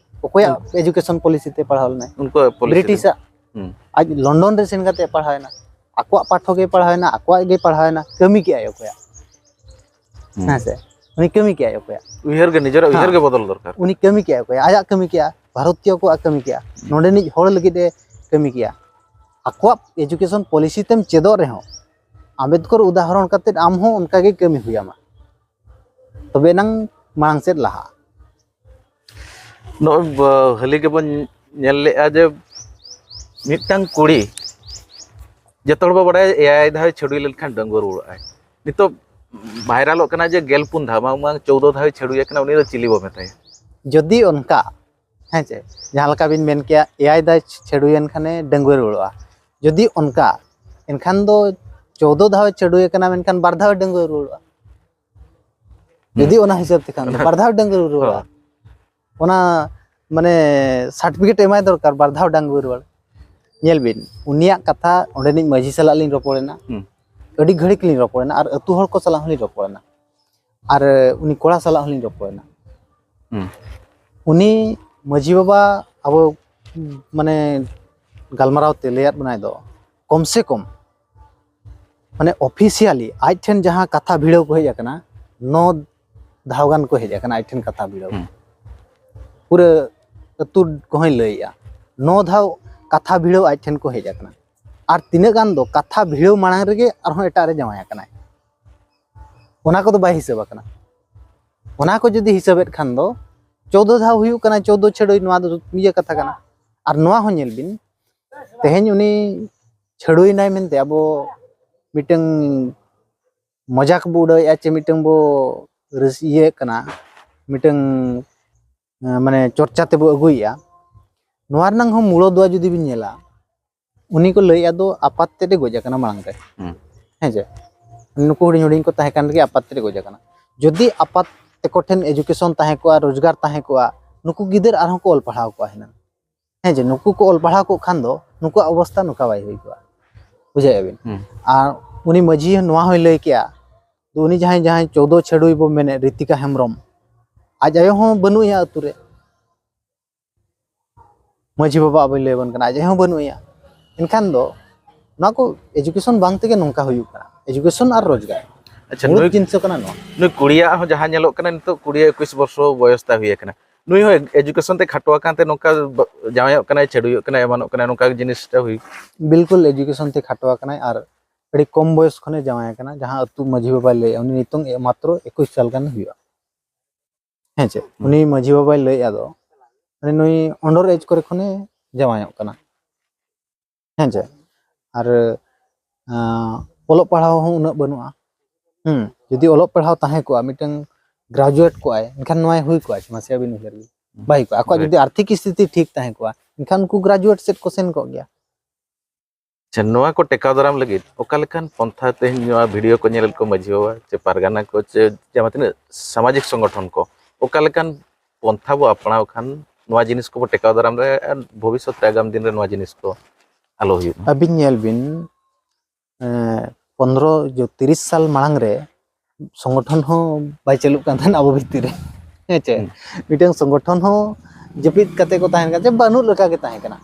ᱚᱠᱚᱭᱟᱜ ᱮᱡᱩᱠᱮᱥᱚᱱ ᱯᱚᱞᱤᱥᱤ ᱛᱮ ᱯᱟᱲᱦᱟᱣ ᱞᱮᱱᱟᱭ? ᱩᱱᱠᱩᱣᱟᱜ ᱯᱚᱞᱤᱥᱤ ᱨᱮ᱾ ᱵᱨᱤᱴᱤᱥᱟᱜ᱾ ᱦᱩᱸ᱾ ᱟᱡ ᱞᱚᱱᱰᱚᱱ ᱨᱮ ᱥᱮᱱ ᱠᱟᱛᱮ ᱯᱟᱲᱦᱟᱣ ᱮᱱᱟ, ᱟᱠᱚᱣᱟᱜ ᱯᱟᱴᱷᱚ ᱜᱮ ᱯᱟᱲᱦᱟᱣ ᱮᱱᱟ, ᱟᱠᱚᱣᱟᱜ ᱜᱮ ᱯᱟᱲᱦᱟᱣ ᱮᱱᱟ, ᱠᱟᱹᱢᱤ ᱠᱮᱜᱼᱟᱭ ᱚᱠᱚᱭᱟᱜ? ᱦᱩᱸ᱾ ᱦᱮᱸ ᱥᱮ? ᱩᱱᱤ ᱠᱟᱹᱢᱤ ᱠᱮᱜᱼᱟᱭ ᱚᱠᱚᱭᱟᱜ? ᱩᱭᱦᱟᱹᱨ ᱜᱮ, ᱱᱤᱡᱮᱨᱟᱜ ᱩᱭᱦᱟᱹᱨ ᱦᱮᱸ᱾ ᱜᱮ ᱵᱚᱫᱚᱞ ᱫᱚᱨᱠᱟᱨ᱾ ᱩᱱᱤ ᱠᱟᱹᱢᱤ ᱠᱮᱜᱼᱟᱭ ᱚᱠᱚᱭᱟᱜ? ᱟᱭᱟᱜ ᱠᱟᱹᱢᱤ ᱠᱮᱜᱼᱟ, ᱵᱷᱟᱨᱚᱛᱤᱭᱚ ᱠᱚᱣᱟᱜ ᱠᱟᱹᱢᱤ ᱠᱮᱜᱼᱟ, ᱦᱩᱸ᱾ ᱱᱚᱰᱮᱱᱤᱡ ᱦᱚᱲ ᱞᱟᱹᱜᱤᱫ ᱮ ᱠᱟᱹᱢᱤ ᱠᱮᱜᱼᱟ᱾ ᱟᱠᱚᱣᱟᱜ ᱮᱡᱩᱠᱮᱥᱚᱱ ᱯᱚᱞᱤᱥᱤ ᱛᱮᱢ ᱪᱮᱫᱚᱜ ᱨᱮᱦᱚᱸ, ᱟᱢᱵᱮᱫᱠᱚᱨ ᱩᱫᱟᱦᱚᱨᱚᱱ ᱠᱟᱛᱮ ᱟᱢ ᱦᱚᱸ ᱚᱱᱠᱟ ᱜᱮ ᱠᱟᱹᱢᱤ ᱦᱩᱭ ᱟᱢᱟ, ᱛᱚᱵᱮ ᱮᱱᱟᱝ ᱢᱟᱲᱟᱝ ᱥᱮᱫ ᱞᱟᱦᱟᱜᱼᱟ᱾ ᱱᱚᱜᱼᱚᱭ ᱵ-, ᱦᱟᱹᱞᱤ ᱜᱮᱵᱚᱱ ᱧᱮᱞ ᱞᱮᱜᱼᱟ ᱡᱮ ᱢᱤᱫᱴᱟᱝ ᱠᱩᱲᱤ, ᱡᱚᱛᱚ ᱦᱚᱲ ᱵᱚ ᱵᱟᱲᱟᱭᱟ ᱮᱭᱟᱭ ᱫᱷᱟᱣ ᱪᱷᱟᱹᱰᱩᱭ ᱞᱮᱱᱠᱷᱟᱱ ᱰᱟᱺᱜᱩᱣᱟᱹ ᱨᱩᱣᱟᱹᱲᱚᱜᱼᱟᱭ᱾ ᱱᱤᱛᱚᱜ ᱵᱷᱟᱭᱨᱟᱞᱚᱜ ᱠᱟᱱᱟ ᱡᱮ ᱜᱮᱞ ᱯᱩᱱ ᱫᱷᱟᱣ, ᱵᱟᱝ, ᱵᱟᱝ, ᱪᱳᱫᱽᱫᱳ ᱫᱷᱟᱣ ᱪᱷᱟᱹᱰᱩᱭᱮ ᱠᱟᱱᱟ, ᱩᱱᱤ ᱫᱚ ᱪᱤᱞᱤ ᱵᱚ ᱢᱮᱛᱟᱭᱟ? ᱡᱩᱫᱤ ᱚᱱᱠᱟ, ᱦᱮᱸ ᱪᱮ, ᱡᱟᱦᱟᱸ ᱞᱮᱠᱟ ᱵᱤᱱ ᱢᱮᱱ ᱠᱮᱭᱟ, ᱮᱭᱟᱭ ᱫᱷᱟᱣ ᱪᱷᱟᱹᱰᱩᱭᱮᱱ ᱠᱷᱟᱱᱮ ᱰᱟᱺᱜᱩᱣᱟᱹ ᱨᱩᱣᱟᱹᱲᱚᱜᱼᱟ᱾ ᱡᱩᱫᱤ ᱚᱱᱠᱟ, ᱮᱱᱠᱷᱟᱱ ᱫᱚ ᱪᱳᱫᱽᱫᱳ ᱫᱷᱟᱣ ᱪᱷᱟᱹᱰᱩᱭᱮ ᱠᱟᱱᱟ, ᱢᱮᱱᱠᱷᱟᱱ ᱵᱟᱨ ᱫᱷᱟᱣ ᱰᱟᱺᱜᱩᱣᱟᱹ ᱨᱩᱣᱟᱹᱲᱚᱜᱼᱟ᱾ ᱡᱩᱫᱤ ᱚᱱᱟ ᱦᱤᱥᱟᱹᱵ ᱛᱮᱠᱷᱟᱱ ᱫᱚ ᱵᱟᱨ ᱫᱷᱟᱣ ᱰᱟᱺᱜᱩᱣᱟᱹ ᱨᱩᱣᱟᱹᱲᱚᱜᱼᱟ᱾ ᱦᱳᱭ᱾ ᱚᱱᱟ ᱢᱟᱱᱮ ᱥᱟᱨᱴᱤᱯᱷᱤᱠᱮᱴ ᱮᱢᱟᱭ ᱫᱚᱨᱠᱟᱨ, ᱵᱟᱨ ᱫᱷᱟᱣ ᱰᱟᱝᱜᱩᱣᱟᱹ ᱨᱩᱣᱟᱹᱲ᱾ ᱧᱮᱞ ᱵᱤᱱ, ᱩᱱᱤᱭᱟᱜ ᱠᱟᱛᱷᱟ ᱚᱸᱰᱮᱱᱤᱡ ᱢᱟᱹᱡᱷᱤ ᱥᱟᱞᱟᱜ ᱞᱤᱧ ᱨᱚᱯᱚᱲᱮᱱᱟ, ᱦᱩᱸ᱾ ᱟᱹᱰᱤ ᱜᱷᱟᱹᱲᱤᱠ ᱞᱤᱧ ᱨᱚᱯᱚᱲᱮᱱᱟ, ᱟᱨ ᱟᱹᱛᱩ ᱦᱚᱲ ᱠᱚ ᱥᱟᱞᱟᱜ ᱦᱚᱸᱞᱤᱧ ᱨᱚᱯᱚᱲᱮᱱᱟ, ᱟᱨ ᱩᱱᱤ ᱠᱚᱲᱟ ᱥᱟᱞᱟᱜ ᱦᱚᱸᱞᱤᱧ ᱨᱚᱯᱚᱲᱮᱱᱟ᱾ ᱦᱩᱸ᱾ ᱩᱱᱤ ᱢᱟᱹᱡᱷᱤ ᱵᱟᱵᱟ ᱟᱵᱚ ᱢᱟᱱᱮ ᱜᱟᱞᱢᱟᱨᱟᱣ ᱛᱮ ᱞᱟᱹᱭᱟᱫ ᱵᱚᱱᱟᱭ ᱫᱚ, ᱠᱚᱢ ᱥᱮ ᱠᱚᱢ ᱢᱟᱱᱮ ᱚᱯᱷᱤᱥᱤᱭᱟᱞᱤ ᱟᱡ ᱴᱷᱮᱱ ᱡᱟᱦᱟᱸ ᱠᱟᱛᱷᱟ ᱵᱷᱤᱲᱟᱹᱣ ᱠᱚ ᱦᱮᱡ ᱟᱠᱟᱱᱟ, ᱱᱚ ᱫᱷᱟᱣ ᱜᱟᱱ ᱠᱚ ᱦᱮᱡ ᱟᱠᱟᱱᱟ ᱟᱡ ᱴᱷᱮᱱ ᱠᱟᱛᱷᱟ ᱵᱷᱤᱲᱟᱹᱣ᱾ ᱦᱩᱸ᱾ ᱯᱩᱨᱟᱹ ᱟᱹᱛᱩ ᱠᱚᱦᱚᱸᱭ ᱞᱟᱹᱭᱮᱜᱼᱟ, ᱱᱚ ᱫᱷᱟᱣ ᱠᱟᱛᱷᱟ ᱵᱷᱤᱲᱟᱹᱣ ᱟᱡ ᱴᱷᱮᱱ ᱠᱚ ᱦᱮᱡ ᱟᱠᱟᱱᱟ᱾ ᱟᱨ ᱛᱤᱱᱟᱹᱜ ᱜᱟᱱ ᱫᱚ ᱠᱟᱛᱷᱟ ᱵᱷᱤᱲᱟᱹᱣ ᱢᱟᱲᱟᱝ ᱨᱮᱜᱮ ᱟᱨᱦᱚᱸ ᱮᱴᱟᱜ ᱨᱮ ᱡᱟᱶᱟᱭ ᱟᱠᱟᱱᱟᱭ᱾ ᱚᱱᱟ ᱠᱚᱫᱚ ᱵᱟᱭ ᱦᱤᱥᱟᱹᱵ ᱟᱠᱟᱱᱟ᱾ ᱚᱱᱟ ᱠᱚ ᱡᱩᱫᱤ ᱦᱤᱥᱟᱹᱵᱮᱫ ᱠᱷᱟᱱ ᱫᱚ ᱪᱳᱫᱽᱫᱳ ᱫᱷᱟᱣ ᱦᱩᱭᱩᱜ ᱠᱟᱱᱟ, ᱪᱳᱫᱽᱫᱳ ᱪᱷᱟᱹᱲᱩᱭ, ᱱᱚᱣᱟ ᱫᱚ ᱤᱭᱟᱹ ᱠᱟᱛᱷᱟ ᱠᱟᱱᱟ᱾ ᱟᱨ ᱱᱚᱣᱟ ᱦᱚᱸ ᱧᱮᱞ ᱵᱤᱱ, ᱛᱮᱦᱮᱧ ᱩᱱᱤ ᱪᱷᱟᱹᱲᱩᱭᱮᱱᱟᱭ ᱢᱮᱱᱛᱮ ᱟᱵᱚ ᱢᱤᱫᱴᱟᱝ ᱢᱚᱡᱟᱠ ᱵᱚ ᱩᱰᱟᱹᱣᱮᱫᱼᱟ, ᱪᱮ ᱢᱤᱫᱴᱟᱝ ᱵᱚ ᱨᱟᱹᱥ-, ᱤᱭᱟᱹ ᱠᱟᱱᱟ, ᱢᱤᱫᱴᱟᱝ, ᱮᱸ, ᱢᱟᱱᱮ ᱪᱚᱨᱪᱟ ᱛᱮᱵᱚ ᱟᱹᱜᱩᱭᱮᱫᱼᱟ᱾ ᱱᱚᱣᱟ ᱨᱮᱱᱟᱜ ᱦᱚᱸ ᱢᱩᱲᱚ ᱫᱚ ᱡᱩᱫᱤ ᱵᱤᱱ ᱧᱮᱞᱟ, ᱩᱱᱤ ᱠᱚ ᱞᱟᱹᱭᱮᱫᱼᱟ ᱫᱚ ᱟᱯᱟᱛ ᱛᱮᱫ ᱮ ᱜᱚᱡ ᱟᱠᱟᱱᱟ ᱢᱟᱲᱟᱝ ᱨᱮ᱾ ᱦᱩᱸ᱾ ᱦᱮᱸ ᱪᱮ? ᱱᱩᱠᱩ ᱦᱩᱰᱤᱧ ᱦᱩᱰᱤᱧ ᱠᱚ ᱛᱟᱦᱮᱸ ᱠᱟᱱ ᱨᱮᱜᱮ ᱟᱯᱟᱛ ᱛᱮᱫ ᱮ ᱜᱚᱡ ᱟᱠᱟᱱᱟ᱾ ᱡᱩᱫᱤ ᱟᱯᱟᱛ ᱛᱮᱠᱚ ᱴᱷᱮᱱ ᱮᱡᱩᱠᱮᱥᱚᱱ ᱛᱟᱦᱮᱸ ᱠᱚᱜᱼᱟ, ᱨᱳᱡᱽᱜᱟᱨ ᱛᱟᱦᱮᱸ ᱠᱚᱜᱼᱟ, ᱱᱩᱠᱩ ᱜᱤᱫᱟᱹᱨ ᱟᱨᱦᱚᱸ ᱠᱚ ᱚᱞ ᱯᱟᱲᱦᱟᱣ ᱠᱚᱜᱼᱟ ᱦᱩᱱᱟᱹᱝ᱾ ᱦᱮᱸ ᱪᱮ? ᱱᱩᱠᱩ ᱠᱚ ᱚᱞ ᱯᱟᱲᱦᱟᱣ ᱠᱚᱜ ᱠᱷᱟᱱ ᱫᱚ ᱱᱩᱠᱩᱣᱟᱜ ᱚᱵᱚᱥᱛᱟ ᱱᱚᱝᱠᱟ ᱵᱟᱭ ᱦᱩᱭ ᱠᱚᱜᱼᱟ᱾ ᱵᱩᱡᱷᱟᱹᱣᱮᱫᱼᱟ ᱵᱤᱱ? ᱦᱩᱸ᱾ ᱟᱨ ᱩᱱᱤ ᱢᱟᱹᱡᱷᱤ ᱱᱚᱣᱟ ᱦᱚᱸᱭ ᱞᱟᱹᱭ ᱠᱮᱜᱼᱟ, ᱛᱚ ᱩᱱᱤ ᱡᱟᱦᱟᱸᱭ, ᱡᱟᱦᱟᱸᱭ ᱪᱳᱫᱽᱫᱳ ᱪᱷᱟᱹᱰᱩᱭ ᱵᱚ ᱢᱮᱱᱮᱫ, ᱨᱤᱛᱤᱠᱟ ᱦᱮᱢᱵᱨᱚᱢ, ᱟᱡ ᱟᱭᱳ ᱦᱚᱸ ᱵᱟᱹᱱᱩᱜ ᱮᱭᱟ ᱟᱹᱛᱩ ᱨᱮ᱾ ᱢᱟᱹᱡᱷᱤ ᱵᱟᱵᱟ ᱟᱵᱚᱭ ᱞᱟᱹᱭ ᱟᱵᱚᱱ ᱠᱟᱱᱟ, ᱟᱡ ᱟᱭᱳ ᱦᱚᱸ ᱵᱟᱹᱱᱩᱜ ᱮᱭᱟ᱾ ᱮᱱᱠᱷᱟᱱ ᱫᱚ ᱱᱚᱣᱟ ᱠᱚ ᱮᱡᱩᱠᱮᱥᱚᱱ ᱵᱟᱝ ᱛᱮᱜᱮ ᱱᱚᱝᱠᱟ ᱦᱩᱭᱩᱜ ᱠᱟᱱᱟ, ᱮᱡᱩᱠᱮᱥᱚᱱ ᱟᱨ ᱨᱳᱡᱽᱜᱟᱨ᱾ ᱟᱪᱪᱷᱟ, ᱢᱩᱲᱩᱫ ᱱᱩᱭ, ᱡᱤᱱᱤᱥ ᱠᱟᱱᱟ ᱱᱚᱣᱟ᱾ ᱱᱩᱭ ᱠᱩᱲᱤᱭᱟᱜ ᱦᱚᱸ ᱡᱟᱦᱟᱸ ᱧᱮᱞᱚᱜ ᱠᱟᱱᱟ, ᱱᱤᱛᱚᱜ ᱠᱩᱲᱤᱭᱟᱜ ᱮᱠᱩᱥ ᱵᱚᱨᱥᱚ ᱵᱚᱭᱚᱥ ᱛᱟᱭ ᱦᱩᱭ ᱟᱠᱟᱱᱟ᱾ ᱱᱩᱭ ᱦᱚᱸ ᱮᱡᱩᱠᱮᱥᱚᱱ ᱛᱮ ᱠᱷᱟᱴᱚ ᱟᱠᱟᱱ ᱛᱮ ᱱᱚᱝᱠᱟ ᱵ-, ᱡᱟᱶᱟᱭᱚᱜ ᱠᱟᱱᱟᱭ, ᱪᱷᱟᱹᱰᱩᱭᱚᱜ ᱠᱟᱱᱟᱭ, ᱮᱢᱟᱱᱚᱜ ᱠᱟᱱᱟᱭ, ᱱᱚᱝᱠᱟ ᱡᱤᱱᱤᱥᱴᱟ ᱦᱩᱭ᱾ ᱵᱤᱞᱠᱩᱞ ᱮᱡᱩᱠᱮᱥᱚᱱ ᱛᱮ ᱠᱷᱟᱴᱚ ᱟᱠᱟᱱᱟᱭ ᱟᱨ ᱟᱹᱰᱤ ᱠᱚᱢ ᱵᱚᱭᱚᱥ ᱠᱷᱚᱱᱮ ᱡᱟᱶᱟᱭ ᱟᱠᱟᱱᱟ, ᱡᱟᱦᱟᱸ ᱟᱹᱛᱩ ᱢᱟᱹᱡᱷᱤ ᱵᱟᱵᱟᱭ ᱞᱟᱹᱭᱮᱫᱼᱟ, ᱩᱱᱤ ᱱᱤᱛᱚᱝ ᱢᱟᱛᱨᱚ ᱮᱠᱩᱥ ᱥᱟᱞ ᱜᱟᱱ ᱦᱩᱭᱩᱜᱼᱟ᱾ ᱦᱮᱸ ᱪᱮ? ᱦᱩᱸ᱾ ᱩᱱᱤ ᱢᱟᱹᱡᱷᱤ ᱵᱟᱵᱟᱭ ᱞᱟᱹᱭᱮᱫᱼᱟ ᱫᱚ, ᱢᱟᱱᱮ ᱱᱩᱭ under age ᱠᱚᱨᱮ ᱠᱷᱚᱱᱮ ᱡᱟᱶᱟᱭᱚᱜ ᱠᱟᱱᱟ᱾ ᱦᱮᱸ ᱪᱮ? ᱟᱨ, ᱟᱸ, ᱚᱞᱚᱜ ᱯᱟᱲᱦᱟᱣ ᱦᱚᱸ ᱩᱱᱟᱹᱜ ᱵᱟᱹᱱᱩᱜᱼᱟ᱾ ᱦᱩᱸ, ᱡᱩᱫᱤ ᱚᱞᱚᱜ ᱯᱟᱲᱦᱟᱣ ᱛᱟᱦᱮᱸ ᱠᱚᱜᱼᱟ, ᱢᱤᱫᱴᱟᱝ ᱜᱨᱟᱡᱩᱭᱮᱴ ᱠᱚᱜᱼᱟᱭ, ᱮᱱᱠᱷᱟᱱ ᱱᱚᱣᱟᱭ ᱦᱩᱭ ᱠᱚᱜᱼᱟ ᱪᱮ? ᱢᱟᱥᱮ ᱟᱹᱵᱤᱱ ᱩᱭᱦᱟᱹᱨ ᱵᱤᱱ᱾ ᱵᱟᱭ ᱦᱩᱭ ᱠᱚᱜᱼᱟ᱾ ᱟᱠᱚᱣᱟᱜ ᱵᱟᱭ᱾ ᱡᱩᱫᱤ ᱟᱨᱛᱷᱤᱠ ᱥᱛᱷᱤᱛᱤ ᱴᱷᱤᱠ ᱛᱟᱦᱮᱸ ᱠᱚᱜᱼᱟ, ᱮᱱᱠᱷᱟᱱ ᱩᱱᱠᱩ ᱜᱨᱟᱡᱩᱭᱮᱴ ᱥᱮᱫ ᱠᱚ ᱥᱮᱱ ᱠᱚᱜ ᱜᱮᱭᱟ᱾ ᱟᱪᱪᱷᱟ, ᱱᱚᱣᱟ ᱠᱚ ᱴᱮᱠᱟᱣ ᱫᱟᱨᱟᱢ ᱞᱟᱹᱜᱤᱫ ᱚᱠᱟ ᱞᱮᱠᱟᱱ ᱯᱚᱱᱛᱷᱟ ᱛᱮᱦᱮᱧ ᱱᱚᱣᱟ ᱵᱷᱤᱰᱤᱭᱳ ᱠᱚ ᱧᱮᱞᱮᱫ ᱠᱚ ᱢᱟᱹᱡᱷᱤ ᱵᱟᱵᱟ ᱪᱮ ᱯᱟᱨᱜᱟᱱᱟ ᱠᱚ ᱪᱮ ᱡᱟᱦᱟᱸ ᱛᱤᱱᱟᱹᱜ ᱥᱟᱢᱟᱡᱤᱠ ᱥᱚᱝᱜᱚᱴᱷᱚᱱ ᱠᱚ, ᱚᱠᱟ ᱞᱮᱠᱟᱱ ᱯᱚᱱᱛᱷᱟ ᱵᱚ ᱟᱯᱱᱟᱣ ᱠᱷᱟᱱ ᱱᱚᱣᱟ ᱡᱤᱱᱤᱥ ᱠᱚᱵᱚ ᱴᱮᱠᱟᱣ ᱫᱟᱨᱟᱢ ᱫᱟᱲᱮᱭᱟᱜᱼᱟ, ᱟᱨ ᱵᱷᱚᱵᱤᱥᱥᱚᱛ ᱨᱮ ᱟᱜᱟᱢ ᱫᱤᱱ ᱨᱮ ᱱᱚᱣᱟ ᱡᱤᱱᱤᱥ ᱠᱚ ᱟᱞᱚ ᱦᱩᱭᱩᱜ ᱢᱟ᱾ ᱟᱹᱵᱤᱱ ᱧᱮᱞ ᱵᱤᱱ, ᱮᱸ, ᱯᱚᱱᱫᱽᱨᱚ ᱡᱚ-, ᱛᱤᱨᱤᱥ ᱥᱟᱞ ᱢᱟᱲᱟᱝ ᱨᱮ ᱥᱚᱝᱜᱚᱴᱷᱚᱱ ᱦᱚᱸ ᱵᱟᱭ ᱪᱟᱹᱞᱩᱜ ᱠᱟᱱ ᱛᱟᱦᱮᱱᱟ ᱟᱵᱚ ᱵᱷᱤᱛᱤᱨ ᱨᱮ, ᱦᱮᱸ ᱪᱮ? ᱦᱩᱸ᱾ ᱢᱤᱫᱴᱟᱝ ᱥᱚᱝᱜᱚᱴᱷᱚᱱ ᱦᱚᱸ ᱡᱟᱹᱯᱤᱫ ᱠᱟᱛᱮ ᱠᱚ ᱛᱟᱦᱮᱱ ᱠᱟᱱᱟ, ᱪᱮ ᱵᱟᱹᱱᱩᱜ ᱞᱮᱠᱟ ᱜᱮ ᱛᱟᱦᱮᱸ ᱠᱟᱱᱟ᱾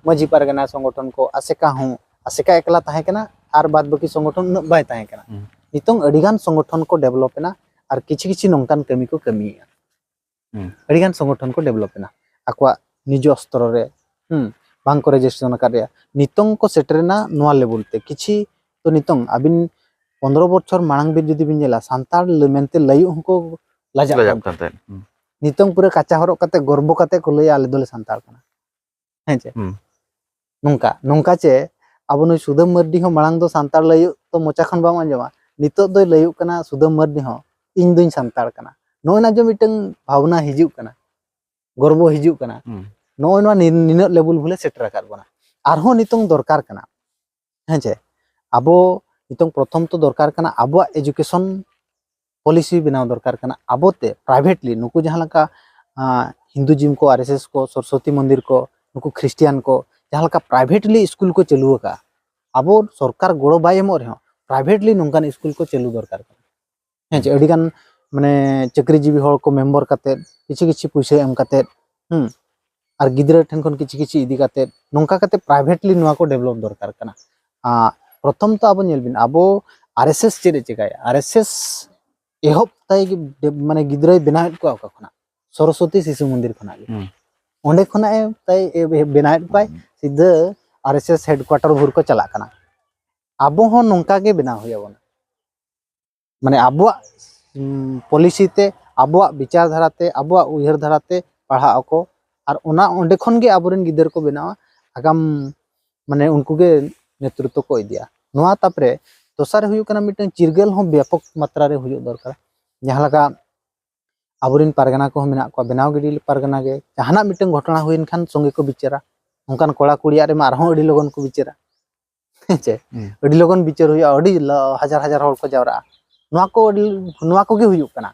ᱢᱟᱹᱡᱷᱤ ᱯᱟᱨᱜᱟᱱᱟ ᱥᱚᱝᱜᱚᱴᱷᱚᱱ ᱠᱚ, ᱟᱥᱮᱠᱟ ᱦᱚᱸ, ᱟᱥᱮᱠᱟ ᱮᱠᱞᱟ ᱛᱟᱦᱮᱸ ᱠᱟᱱᱟ ᱟᱨ ᱵᱟᱫ ᱵᱟᱹᱠᱤ ᱥᱚᱝᱜᱚᱴᱷᱚᱱ ᱩᱱᱟᱹᱜ ᱵᱟᱭ ᱛᱟᱦᱮᱸ ᱠᱟᱱᱟ᱾ ᱦᱩᱸ᱾ ᱱᱤᱛᱚᱝ ᱟᱹᱰᱤᱜᱟᱱ ᱥᱚᱝᱜᱚᱴᱷᱚᱱ ᱠᱚ ᱰᱮᱵᱷᱞᱚᱯ ᱮᱱᱟ ᱟᱨ ᱠᱤᱪᱷᱩ ᱠᱤᱪᱷᱩ ᱱᱚᱝᱠᱟᱱ ᱠᱟᱹᱢᱤ ᱠᱚ ᱠᱟᱹᱢᱤᱭᱮᱫᱼᱟ᱾ ᱦᱩᱸ᱾ ᱟᱹᱰᱤᱜᱟᱱ ᱥᱚᱝᱜᱚᱴᱷᱚᱱ ᱠᱚ ᱰᱮᱵᱷᱞᱚᱯ ᱮᱱᱟ ᱟᱠᱚᱣᱟᱜ ᱱᱤᱡᱚ ᱚᱥᱛᱨᱚ ᱨᱮ, ᱦᱩᱸ, ᱵᱟᱝ ᱠᱚ ᱨᱮᱡᱤᱥᱴᱨᱮᱥᱚᱱ ᱟᱠᱟᱫ ᱨᱮᱭᱟᱜ᱾ ᱱᱤᱛᱚᱝ ᱠᱚ ᱥᱮᱴᱮᱨᱮᱱᱟ ᱱᱚᱣᱟ ᱞᱮᱵᱮᱞ ᱛᱮ᱾ ᱠᱤᱪᱷᱤ ᱛᱚ ᱱᱤᱛᱚᱝ ᱟᱹᱵᱤᱱ ᱯᱚᱱᱫᱽᱨᱚ ᱵᱚᱪᱷᱚᱨ ᱢᱟᱲᱟᱝ ᱵᱤᱱ ᱡᱩᱫᱤ ᱵᱤᱱ ᱧᱮᱞᱟ, ᱥᱟᱱᱛᱟᱲ ᱞᱟᱹ-, ᱢᱮᱱᱛᱮ ᱞᱟᱹᱭᱩᱜ ᱦᱚᱸᱠᱚ ᱞᱟᱡᱟᱜ ᱞᱟᱡᱟᱜ ᱠᱟᱱ ᱠᱟᱱ ᱛᱟᱦᱮᱸᱫ᱾ ᱛᱟᱦᱮᱸᱫ᱾ ᱦᱩᱸ᱾ ᱱᱤᱛᱚᱝ ᱯᱩᱨᱟᱹ ᱠᱟᱪᱟ ᱦᱚᱨᱚᱜ ᱠᱟᱛᱮ ᱜᱚᱨᱵᱚ ᱠᱟᱛᱮ ᱠᱚ ᱞᱟᱹᱭᱟ, "ᱟᱞᱮ ᱫᱚᱞᱮ ᱥᱟᱱᱛᱟᱲ ᱠᱟᱱᱟ᱾" ᱦᱮᱸ ᱪᱮ? ᱦᱩᱸ᱾ ᱱᱚᱝᱠᱟ, ᱱᱚᱝᱠᱟ ᱪᱮ ᱟᱵᱚ ᱱᱩᱭ ᱥᱩᱫᱟᱹᱢ ᱢᱟᱹᱨᱰᱤ ᱦᱚᱸ ᱢᱟᱲᱟᱝ ᱫᱚ ᱥᱟᱱᱛᱟᱲ ᱞᱟᱹᱭᱩᱜ ᱛᱚ ᱢᱚᱪᱟ ᱠᱷᱚᱱ ᱵᱟᱢ ᱟᱸᱡᱚᱢᱟ, ᱱᱤᱛᱚᱜ ᱫᱚᱭ ᱞᱟᱹᱭᱩᱜ ᱠᱟᱱᱟ ᱥᱩᱫᱟᱹᱢ ᱢᱟᱹᱨᱰᱤ ᱦᱚᱸ, "ᱤᱧ ᱫᱩᱧ ᱥᱟᱱᱛᱟᱲ ᱠᱟᱱᱟ᱾" ᱱᱚᱜᱼᱚᱭ ᱱᱟ ᱡᱮ ᱢᱤᱫᱴᱟᱝ ᱵᱷᱟᱵᱽᱱᱟ ᱦᱤᱡᱩᱜ ᱠᱟᱱᱟ, ᱜᱚᱨᱵᱚ ᱦᱤᱡᱩᱜ ᱠᱟᱱᱟ, ᱦᱩᱸ᱾ ᱱᱚᱜᱼᱚᱭ ᱱᱚᱣᱟ ᱱᱤᱱ-, ᱱᱤᱱᱟᱹᱜ ᱞᱮᱵᱮᱞ ᱵᱚᱞᱮ ᱥᱮᱴᱮᱨ ᱟᱠᱟᱫ ᱵᱚᱱᱟ᱾ ᱟᱨᱦᱚᱸ ᱱᱤᱛᱚᱝ ᱫᱚᱨᱠᱟᱨ ᱠᱟᱱᱟ, ᱦᱮᱸ ᱪᱮ? ᱟᱵᱚ ᱱᱤᱛᱚᱝ ᱯᱨᱚᱛᱷᱚᱢ ᱛᱚ ᱫᱚᱨᱠᱟᱨ ᱠᱟᱱᱟ ᱟᱵᱚᱣᱟᱜ education policy ᱵᱮᱱᱟᱣ ᱫᱚᱨᱠᱟᱨ ᱠᱟᱱᱟ᱾ ᱟᱵᱚᱛᱮ privately ᱱᱩᱠᱩ ᱡᱟᱦᱟᱸ ᱞᱮᱠᱟ, ᱟᱸ, ᱦᱤᱱᱫᱩᱡᱤᱢ ᱠᱚ, ᱟᱨ ᱮᱥ ᱮᱥ ᱠᱚ, ᱥᱚᱨᱚᱥᱚᱛᱤ ᱢᱚᱱᱫᱤᱨ ᱠᱚ, ᱱᱩᱠᱩ ᱠᱷᱨᱤᱥᱴᱤᱭᱟᱱ ᱠᱚ ᱡᱟᱦᱟᱸ ᱞᱮᱠᱟ privately ᱥᱠᱩᱞ ᱠᱚ ᱪᱟᱹᱞᱩ ᱟᱠᱟᱫᱼᱟ, ᱟᱵᱚ ᱥᱚᱨᱠᱟᱨ ᱜᱚᱲᱚ ᱵᱟᱭ ᱮᱢᱚᱜ ᱨᱮᱦᱚᱸ privately ᱱᱚᱝᱠᱟᱱ ᱥᱠᱩᱞ ᱠᱚ ᱪᱟᱹᱞᱩ ᱫᱚᱨᱠᱟᱨ ᱠᱟᱱᱟ᱾ ᱦᱮᱸ ᱪᱮ, ᱦᱩᱸ᱾ ᱟᱹᱰᱤᱜᱟᱱ ᱢᱟᱱᱮ ᱪᱟᱹᱠᱨᱤᱡᱤᱵᱤ ᱦᱚᱲ ᱠᱚ ᱢᱮᱢᱵᱚᱨ ᱠᱟᱛᱮᱫ, ᱠᱤᱪᱷᱤ ᱠᱤᱪᱷᱤ ᱯᱩᱭᱥᱟᱹ ᱮᱢ ᱠᱟᱛᱮᱫ, ᱦᱩᱸ, ᱟᱨ ᱜᱤᱫᱽᱨᱟᱹ ᱴᱷᱮᱱ ᱠᱷᱚᱱ ᱠᱤᱪᱷᱤ ᱠᱤᱪᱷᱤ ᱤᱫᱤ ᱠᱟᱛᱮᱫ, ᱱᱚᱝᱠᱟ ᱠᱟᱛᱮᱫ privately ᱱᱚᱣᱟ ᱠᱚ develop ᱫᱚᱨᱠᱟᱨ ᱠᱟᱱᱟ᱾ ᱟᱸ, ᱯᱨᱚᱛᱷᱚᱢ ᱛᱚ ᱟᱵᱚ ᱧᱮᱞ ᱵᱤᱱ, ᱟᱵᱚ ᱟᱨ ᱮᱥ ᱮᱥ ᱪᱮᱫ ᱮ ᱪᱮᱠᱟᱭᱟ? ᱟᱨ ᱮᱥ ᱮᱥ ᱮᱦᱚᱵ ᱛᱟᱭ ᱜᱮ ᱰᱮ-, ᱢᱟᱱᱮ ᱜᱤᱫᱽᱨᱟᱹᱭ ᱵᱮᱱᱟᱣᱮᱫ ᱠᱚᱣᱟ ᱚᱠᱟ ᱠᱷᱚᱱᱟᱜ? ᱥᱚᱨᱚᱥᱚᱛᱤ ᱥᱤᱥᱩ ᱢᱚᱱᱫᱤᱨ ᱠᱷᱚᱱᱟᱜ ᱜᱮ᱾ ᱦᱩᱸ᱾ ᱚᱸᱰᱮ ᱠᱷᱚᱱᱟᱜ ᱮ ᱛᱟᱭ ᱮ ᱵᱮᱱᱟᱣᱮᱫ ᱠᱚᱣᱟᱭ, ᱦᱩᱸ᱾ ᱥᱤᱫᱷᱟᱹ ᱟᱨ ᱮᱥ ᱮᱥ headquarter ᱵᱷᱳᱨ ᱠᱚ ᱪᱟᱞᱟᱜ ᱠᱟᱱᱟ᱾ ᱟᱵᱚ ᱦᱚᱸ ᱱᱚᱝᱠᱟ ᱜᱮ ᱵᱮᱱᱟᱣ ᱦᱩᱭ ᱟᱵᱚᱱᱟ᱾ ᱢᱟᱱᱮ ᱟᱵᱚᱣᱟᱜ, ᱩᱢ, policy ᱛᱮ, ᱟᱵᱚᱣᱟᱜ ᱵᱤᱪᱟᱨ ᱫᱷᱟᱨᱟ ᱛᱮ, ᱟᱵᱚᱣᱟᱜ ᱩᱭᱦᱟᱹᱨ ᱫᱷᱟᱨᱟ ᱛᱮ ᱯᱟᱲᱦᱟᱜ ᱟᱠᱚ, ᱟᱨ ᱚᱱᱟ ᱚᱸᱰᱮ ᱠᱷᱚᱱ ᱜᱮ ᱟᱵᱚᱨᱮᱱ ᱜᱤᱫᱟᱹᱨ ᱠᱚ ᱵᱮᱱᱟᱣᱟ, ᱟᱜᱟᱢ, ᱢᱟᱱᱮ ᱩᱱᱠᱩ ᱜᱮ ᱱᱮᱛᱨᱤᱛᱛᱚ ᱠᱚ ᱤᱫᱤᱭᱟ᱾ ᱱᱚᱣᱟ ᱛᱟᱯᱚᱨᱮ ᱫᱚᱥᱟᱨ ᱦᱩᱭᱩᱜ ᱠᱟᱱᱟ ᱢᱤᱫᱴᱟᱝ ᱪᱤᱨᱜᱟᱹᱞ ᱦᱚᱸ ᱵᱮᱯᱚᱠ ᱢᱟᱛᱨᱟ ᱨᱮ ᱦᱩᱭᱩᱜ ᱫᱚᱨᱠᱟᱨ᱾ ᱡᱟᱦᱟᱸ ᱞᱮᱠᱟ ᱟᱵᱚᱨᱮᱱ ᱯᱟᱨᱜᱟᱱᱟ ᱠᱚᱦᱚᱸ ᱢᱮᱱᱟᱜ ᱠᱚᱣᱟ, ᱵᱮᱱᱟᱣ ᱜᱤᱰᱤ ᱯᱟᱨᱜᱟᱱᱟ ᱜᱮ, ᱡᱟᱦᱟᱱᱟᱜ ᱢᱤᱫᱴᱟᱝ ᱜᱷᱚᱴᱚᱱᱟ ᱦᱩᱭᱮᱱ ᱠᱷᱟᱱ ᱥᱚᱸᱜᱮ ᱠᱚ ᱵᱤᱪᱟᱹᱨᱟ᱾ ᱚᱱᱠᱟᱱ ᱠᱚᱲᱟ ᱠᱩᱲᱤᱭᱟᱜ ᱨᱮᱢᱟ ᱟᱨᱦᱚᱸ ᱟᱹᱰᱤ ᱞᱚᱜᱚᱱ ᱠᱚ ᱵᱤᱪᱟᱹᱨᱟ᱾ ᱦᱮᱸ ᱪᱮ? ᱦᱩᱸ᱾ ᱟᱹᱰᱤ ᱞᱚᱜᱚᱱ ᱵᱤᱪᱟᱹᱨ ᱦᱩᱭᱩᱜᱼᱟ, ᱟᱹᱰᱤ ᱞᱟ-, ᱦᱟᱡᱟᱨ ᱦᱟᱡᱟᱨ ᱦᱚᱲ ᱠᱚ ᱡᱟᱣᱨᱟᱜᱼᱟ᱾ ᱱᱚᱣᱟ ᱠᱚ ᱟᱹᱰᱤ, ᱱᱚᱣᱟ ᱠᱚᱜᱮ ᱦᱩᱭᱩᱜ ᱠᱟᱱᱟ᱾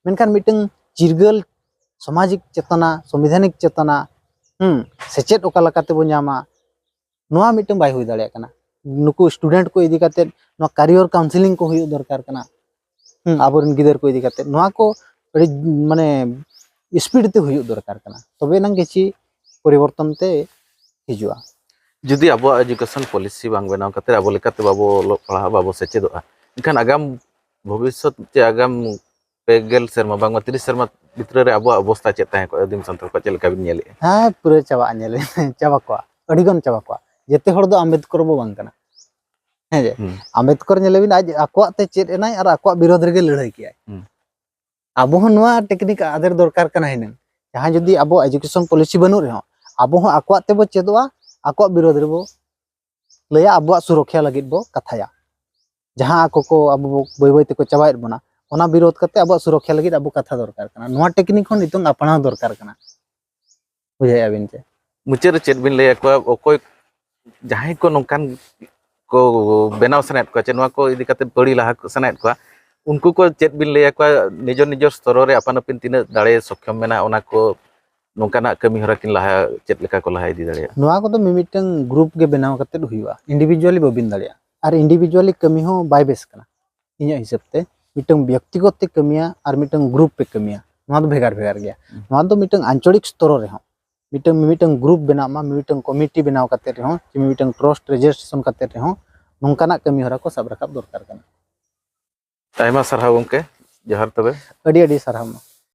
ᱢᱮᱱᱠᱷᱟᱱ ᱢᱤᱫᱴᱟᱝ ᱪᱤᱨᱜᱟᱹᱞ ᱥᱟᱢᱟᱡᱤᱠ ᱪᱮᱛᱚᱱᱟ, ᱥᱚᱝᱵᱤᱫᱷᱟᱱᱤᱠ ᱪᱮᱛᱚᱱᱟ, ᱦᱩᱸ, ᱥᱮᱪᱮᱫ ᱚᱠᱟ ᱞᱮᱠᱟ ᱛᱮᱵᱚ ᱧᱟᱢᱟ, ᱱᱚᱣᱟ ᱢᱤᱫᱴᱟᱝ ᱵᱟᱭ ᱦᱩᱭ ᱫᱟᱲᱮᱭᱟᱜ ᱠᱟᱱᱟ᱾ ᱱᱩᱠᱩ student ᱠᱚ ᱤᱫᱤ ᱠᱟᱛᱮᱫ ᱱᱚᱣᱟ career counselling ᱠᱚ ᱦᱩᱭᱩᱜ ᱫᱚᱨᱠᱟᱨ ᱠᱟᱱᱟ᱾ ᱦᱩᱸ, ᱟᱵᱚᱨᱮᱱ ᱜᱤᱫᱟᱹᱨ ᱠᱚ ᱤᱫᱤ ᱠᱟᱛᱮᱫ ᱱᱚᱣᱟ ᱠᱚ ᱟᱹᱰᱤ, ᱢᱟᱱᱮ, speed ᱛᱮ ᱦᱩᱭᱩᱜ ᱫᱚᱨᱠᱟᱨ ᱠᱟᱱᱟ, ᱛᱚᱵᱮ ᱮᱱᱟᱝ ᱠᱤᱪᱷᱤ ᱯᱚᱨᱤᱵᱚᱨᱛᱚᱱ ᱛᱮ ᱦᱤᱡᱩᱜᱼᱟ᱾ ᱡᱩᱫᱤ ᱟᱵᱚᱣᱟᱜ education policy ᱵᱟᱝ ᱵᱮᱱᱟᱣ ᱠᱟᱛᱮ ᱟᱵᱚ ᱞᱮᱠᱟᱛᱮ ᱵᱟᱵᱚ ᱚᱞᱚᱜ ᱯᱟᱲᱦᱟᱜᱼᱟ, ᱵᱟᱵᱚ ᱥᱮᱪᱮᱫᱚᱜᱼᱟ, ᱮᱱᱠᱷᱟᱱ ᱟᱜᱟᱢ ᱵᱷᱚᱵᱤᱥᱥᱚᱛ ᱪᱮ ᱟᱜᱟᱢ ᱯᱮ ᱜᱮᱞ ᱥᱮᱨᱢᱟ ᱵᱟᱝᱢᱟ ᱛᱤᱨᱤᱥ ᱥᱮᱨᱢᱟ ᱵᱷᱤᱛᱨᱤ ᱨᱮ ᱟᱵᱚᱣᱟᱜ ᱚᱵᱚᱥᱛᱟ ᱪᱮᱫ ᱛᱟᱦᱮᱸ ᱠᱚᱜᱼᱟ, ᱟᱹᱫᱤᱢ ᱥᱟᱱᱛᱟᱲ ᱠᱚᱣᱟᱜ ᱪᱮᱫ ᱞᱮᱠᱟ ᱵᱤᱱ ᱧᱮᱞᱮᱫᱼᱟ? ᱦᱮᱸ, ᱯᱩᱨᱟᱹ ᱪᱟᱵᱟᱜᱼᱟ, ᱧᱮᱞ ᱪᱟᱵᱟ ᱠᱚᱜᱼᱟ, ᱟᱹᱰᱤ ᱜᱟᱱ ᱪᱟᱵᱟ ᱠᱚᱜᱼᱟ᱾ ᱡᱮᱛᱮ ᱦᱚᱲ ᱫᱚ ᱟᱢᱵᱮᱫᱠᱚᱨ ᱵᱚ ᱵᱟᱝ ᱠᱟᱱᱟ᱾ ᱦᱮᱸ ᱡᱮ, ᱦᱩᱸ᱾ ᱟᱢᱵᱮᱫᱠᱚᱨ ᱧᱮᱞᱮ ᱵᱤᱱ, ᱟᱡ ᱟᱠᱚᱣᱟᱜ ᱛᱮ ᱪᱮᱫ ᱮᱱᱟᱭ ᱟᱨ ᱟᱠᱚᱣᱟᱜ ᱵᱤᱨᱳᱫᱷ ᱨᱮᱜᱮ ᱞᱟᱹᱲᱦᱟᱹᱭ ᱠᱮᱜᱼᱟᱭ᱾ ᱦᱩᱸ᱾ ᱟᱵᱚ ᱦᱚᱸ ᱱᱚᱣᱟ technique ᱟᱫᱮᱨ ᱫᱚᱨᱠᱟᱨ ᱠᱟᱱᱟ ᱦᱤᱱᱟᱹᱝ᱾ ᱡᱟᱦᱟᱸ ᱡᱩᱫᱤ ᱟᱵᱚᱣᱟᱜ education policy ᱵᱟᱹᱱᱩᱜ ᱨᱮᱦᱚᱸ, ᱟᱵᱚ ᱦᱚᱸ ᱟᱠᱚᱣᱟᱜ ᱛᱮᱵᱚ ᱪᱮᱫᱚᱜᱼᱟ, ᱟᱠᱚᱣᱟᱜ ᱵᱤᱨᱳᱫᱷ ᱨᱮᱵᱚ ᱞᱟᱹᱭᱟ, ᱟᱵᱚᱣᱟᱜ ᱥᱩᱨᱚᱠᱷᱟ ᱞᱟᱹᱜᱤᱫ ᱵᱚ ᱠᱟᱛᱷᱟᱭᱟ᱾ ᱡᱟᱦᱟᱸ ᱟᱠᱚ ᱠᱚ ᱟᱵᱚ ᱵᱚ ᱵᱟᱹᱭ ᱵᱟᱹᱭ ᱛᱮᱠᱚ ᱪᱟᱵᱟᱭᱮᱫ ᱵᱚᱱᱟ, ᱚᱱᱟ ᱵᱤᱨᱳᱫᱷ ᱠᱟᱛᱮ ᱟᱵᱚᱣᱟᱜ ᱥᱩᱨᱚᱠᱷᱟ ᱞᱟᱹᱜᱤᱫ ᱟᱵᱚ ᱠᱟᱛᱷᱟ ᱫᱚᱨᱠᱟᱨ ᱠᱟᱱᱟ᱾ ᱱᱚᱣᱟ technique ᱦᱚᱸ ᱱᱤᱛᱚᱝ ᱟᱯᱱᱟᱨ ᱫᱚᱨᱠᱟᱨ ᱠᱟᱱᱟ᱾ ᱵᱩᱡᱷᱟᱹᱣᱮᱫᱼᱟ ᱵᱤᱱ ᱪᱮ? ᱢᱩᱪᱟᱹᱫ ᱨᱮ ᱪᱮᱫ ᱵᱤᱱ ᱞᱟᱹᱭ ᱟᱠᱚᱣᱟ, ᱚᱠᱚᱭ ᱡᱟᱦᱟᱸᱭ ᱠᱚ ᱱᱚᱝᱠᱟᱱ ᱠᱚ ᱵᱮᱱᱟᱣ ᱥᱟᱱᱟᱭᱮᱫ ᱠᱚᱣᱟ, ᱪᱮ ᱱᱚᱣᱟ ᱠᱚ ᱤᱫᱤ ᱠᱟᱛᱮ ᱯᱟᱹᱲᱤ ᱞᱟᱦᱟ ᱥᱟᱱᱟᱭᱮᱫ ᱠᱚᱣᱟ, ᱩᱱᱠᱩ ᱠᱚ ᱪᱮᱫ ᱵᱤᱱ ᱞᱟᱹᱭ ᱟᱠᱚᱣᱟ? ᱱᱤᱡᱮᱨ ᱱᱤᱡᱮᱨ ᱥᱛᱚᱨᱚ ᱨᱮ ᱟᱯᱟᱱ ᱟᱹᱯᱤᱱ ᱛᱤᱱᱟᱹᱜ ᱫᱟᱲᱮ ᱥᱚᱠᱠᱷᱚᱢ ᱢᱮᱱᱟᱜᱼᱟ, ᱚᱱᱟ ᱠᱚ ᱱᱚᱝᱠᱟᱱᱟᱜ ᱠᱟᱹᱢᱤ ᱦᱚᱨᱟ ᱠᱤᱱ ᱞᱟᱦᱟ, ᱪᱮᱫ ᱞᱮᱠᱟ ᱠᱚ ᱞᱟᱦᱟ ᱤᱫᱤ ᱫᱟᱲᱮᱭᱟᱜᱼᱟ? ᱱᱚᱣᱟ ᱠᱚᱫᱚ ᱢᱤᱢᱤᱫᱴᱟᱝ group ᱜᱮ ᱵᱮᱱᱟᱣ ᱠᱟᱛᱮᱫ ᱦᱩᱭᱩᱜᱼᱟ, individually ᱵᱟᱹᱵᱤᱱ ᱫᱟᱲᱮᱭᱟᱜᱼᱟ᱾ ᱟᱨ individually ᱠᱟᱹᱢᱤ ᱦᱚᱸ ᱵᱟᱭ ᱵᱮᱥ ᱠᱟᱱᱟ᱾ ᱤᱧᱟᱹᱜ ᱦᱤᱥᱟᱹᱵ ᱛᱮ ᱢᱤᱫᱴᱟᱝ ᱵᱮᱠᱛᱤᱜᱚᱛ ᱛᱮ ᱠᱟᱹᱢᱤᱭᱟ ᱟᱨ ᱢᱤᱫᱴᱟᱝ group ᱯᱮ ᱠᱟᱹᱢᱤᱭᱟ, ᱱᱚᱣᱟ ᱫᱚ ᱵᱷᱮᱜᱟᱨ ᱵᱷᱮᱜᱟᱨ ᱜᱮᱭᱟ᱾ ᱦᱩᱸ᱾ ᱱᱚᱣᱟ ᱫᱚ ᱢᱤᱫᱴᱟᱝ ᱟᱧᱪᱚᱲᱤᱠ ᱥᱛᱚᱨᱚ ᱨᱮᱦᱚᱸ ᱢᱤᱫᱴᱟᱝ, ᱢᱤᱫᱴᱟᱝ group ᱵᱮᱱᱟᱜ ᱢᱟ, ᱢᱤᱫᱴᱟᱝ committee ᱵᱮᱱᱟᱣ ᱠᱟᱛᱮ ᱨᱮᱦᱚᱸ, ᱪᱮ ᱢᱤᱫᱴᱟᱝ trust registration ᱠᱟᱛᱮ ᱨᱮᱦᱚᱸ ᱱᱚᱝᱠᱟᱱᱟᱜ ᱠᱟᱹᱢᱤ ᱦᱚᱨᱟ ᱠᱚ ᱥᱟᱵ ᱨᱟᱠᱟᱵ ᱫᱚᱨᱠᱟᱨ ᱠᱟᱱᱟ᱾ ᱟᱭᱢᱟ ᱥᱟᱨᱦᱟᱣ ᱜᱚᱢᱠᱮ, ᱡᱚᱦᱟᱨ ᱛᱚᱵᱮ᱾ ᱟᱹᱰᱤ ᱟᱹᱰᱤ ᱥᱟᱨᱦᱟᱣ ᱢᱟ᱾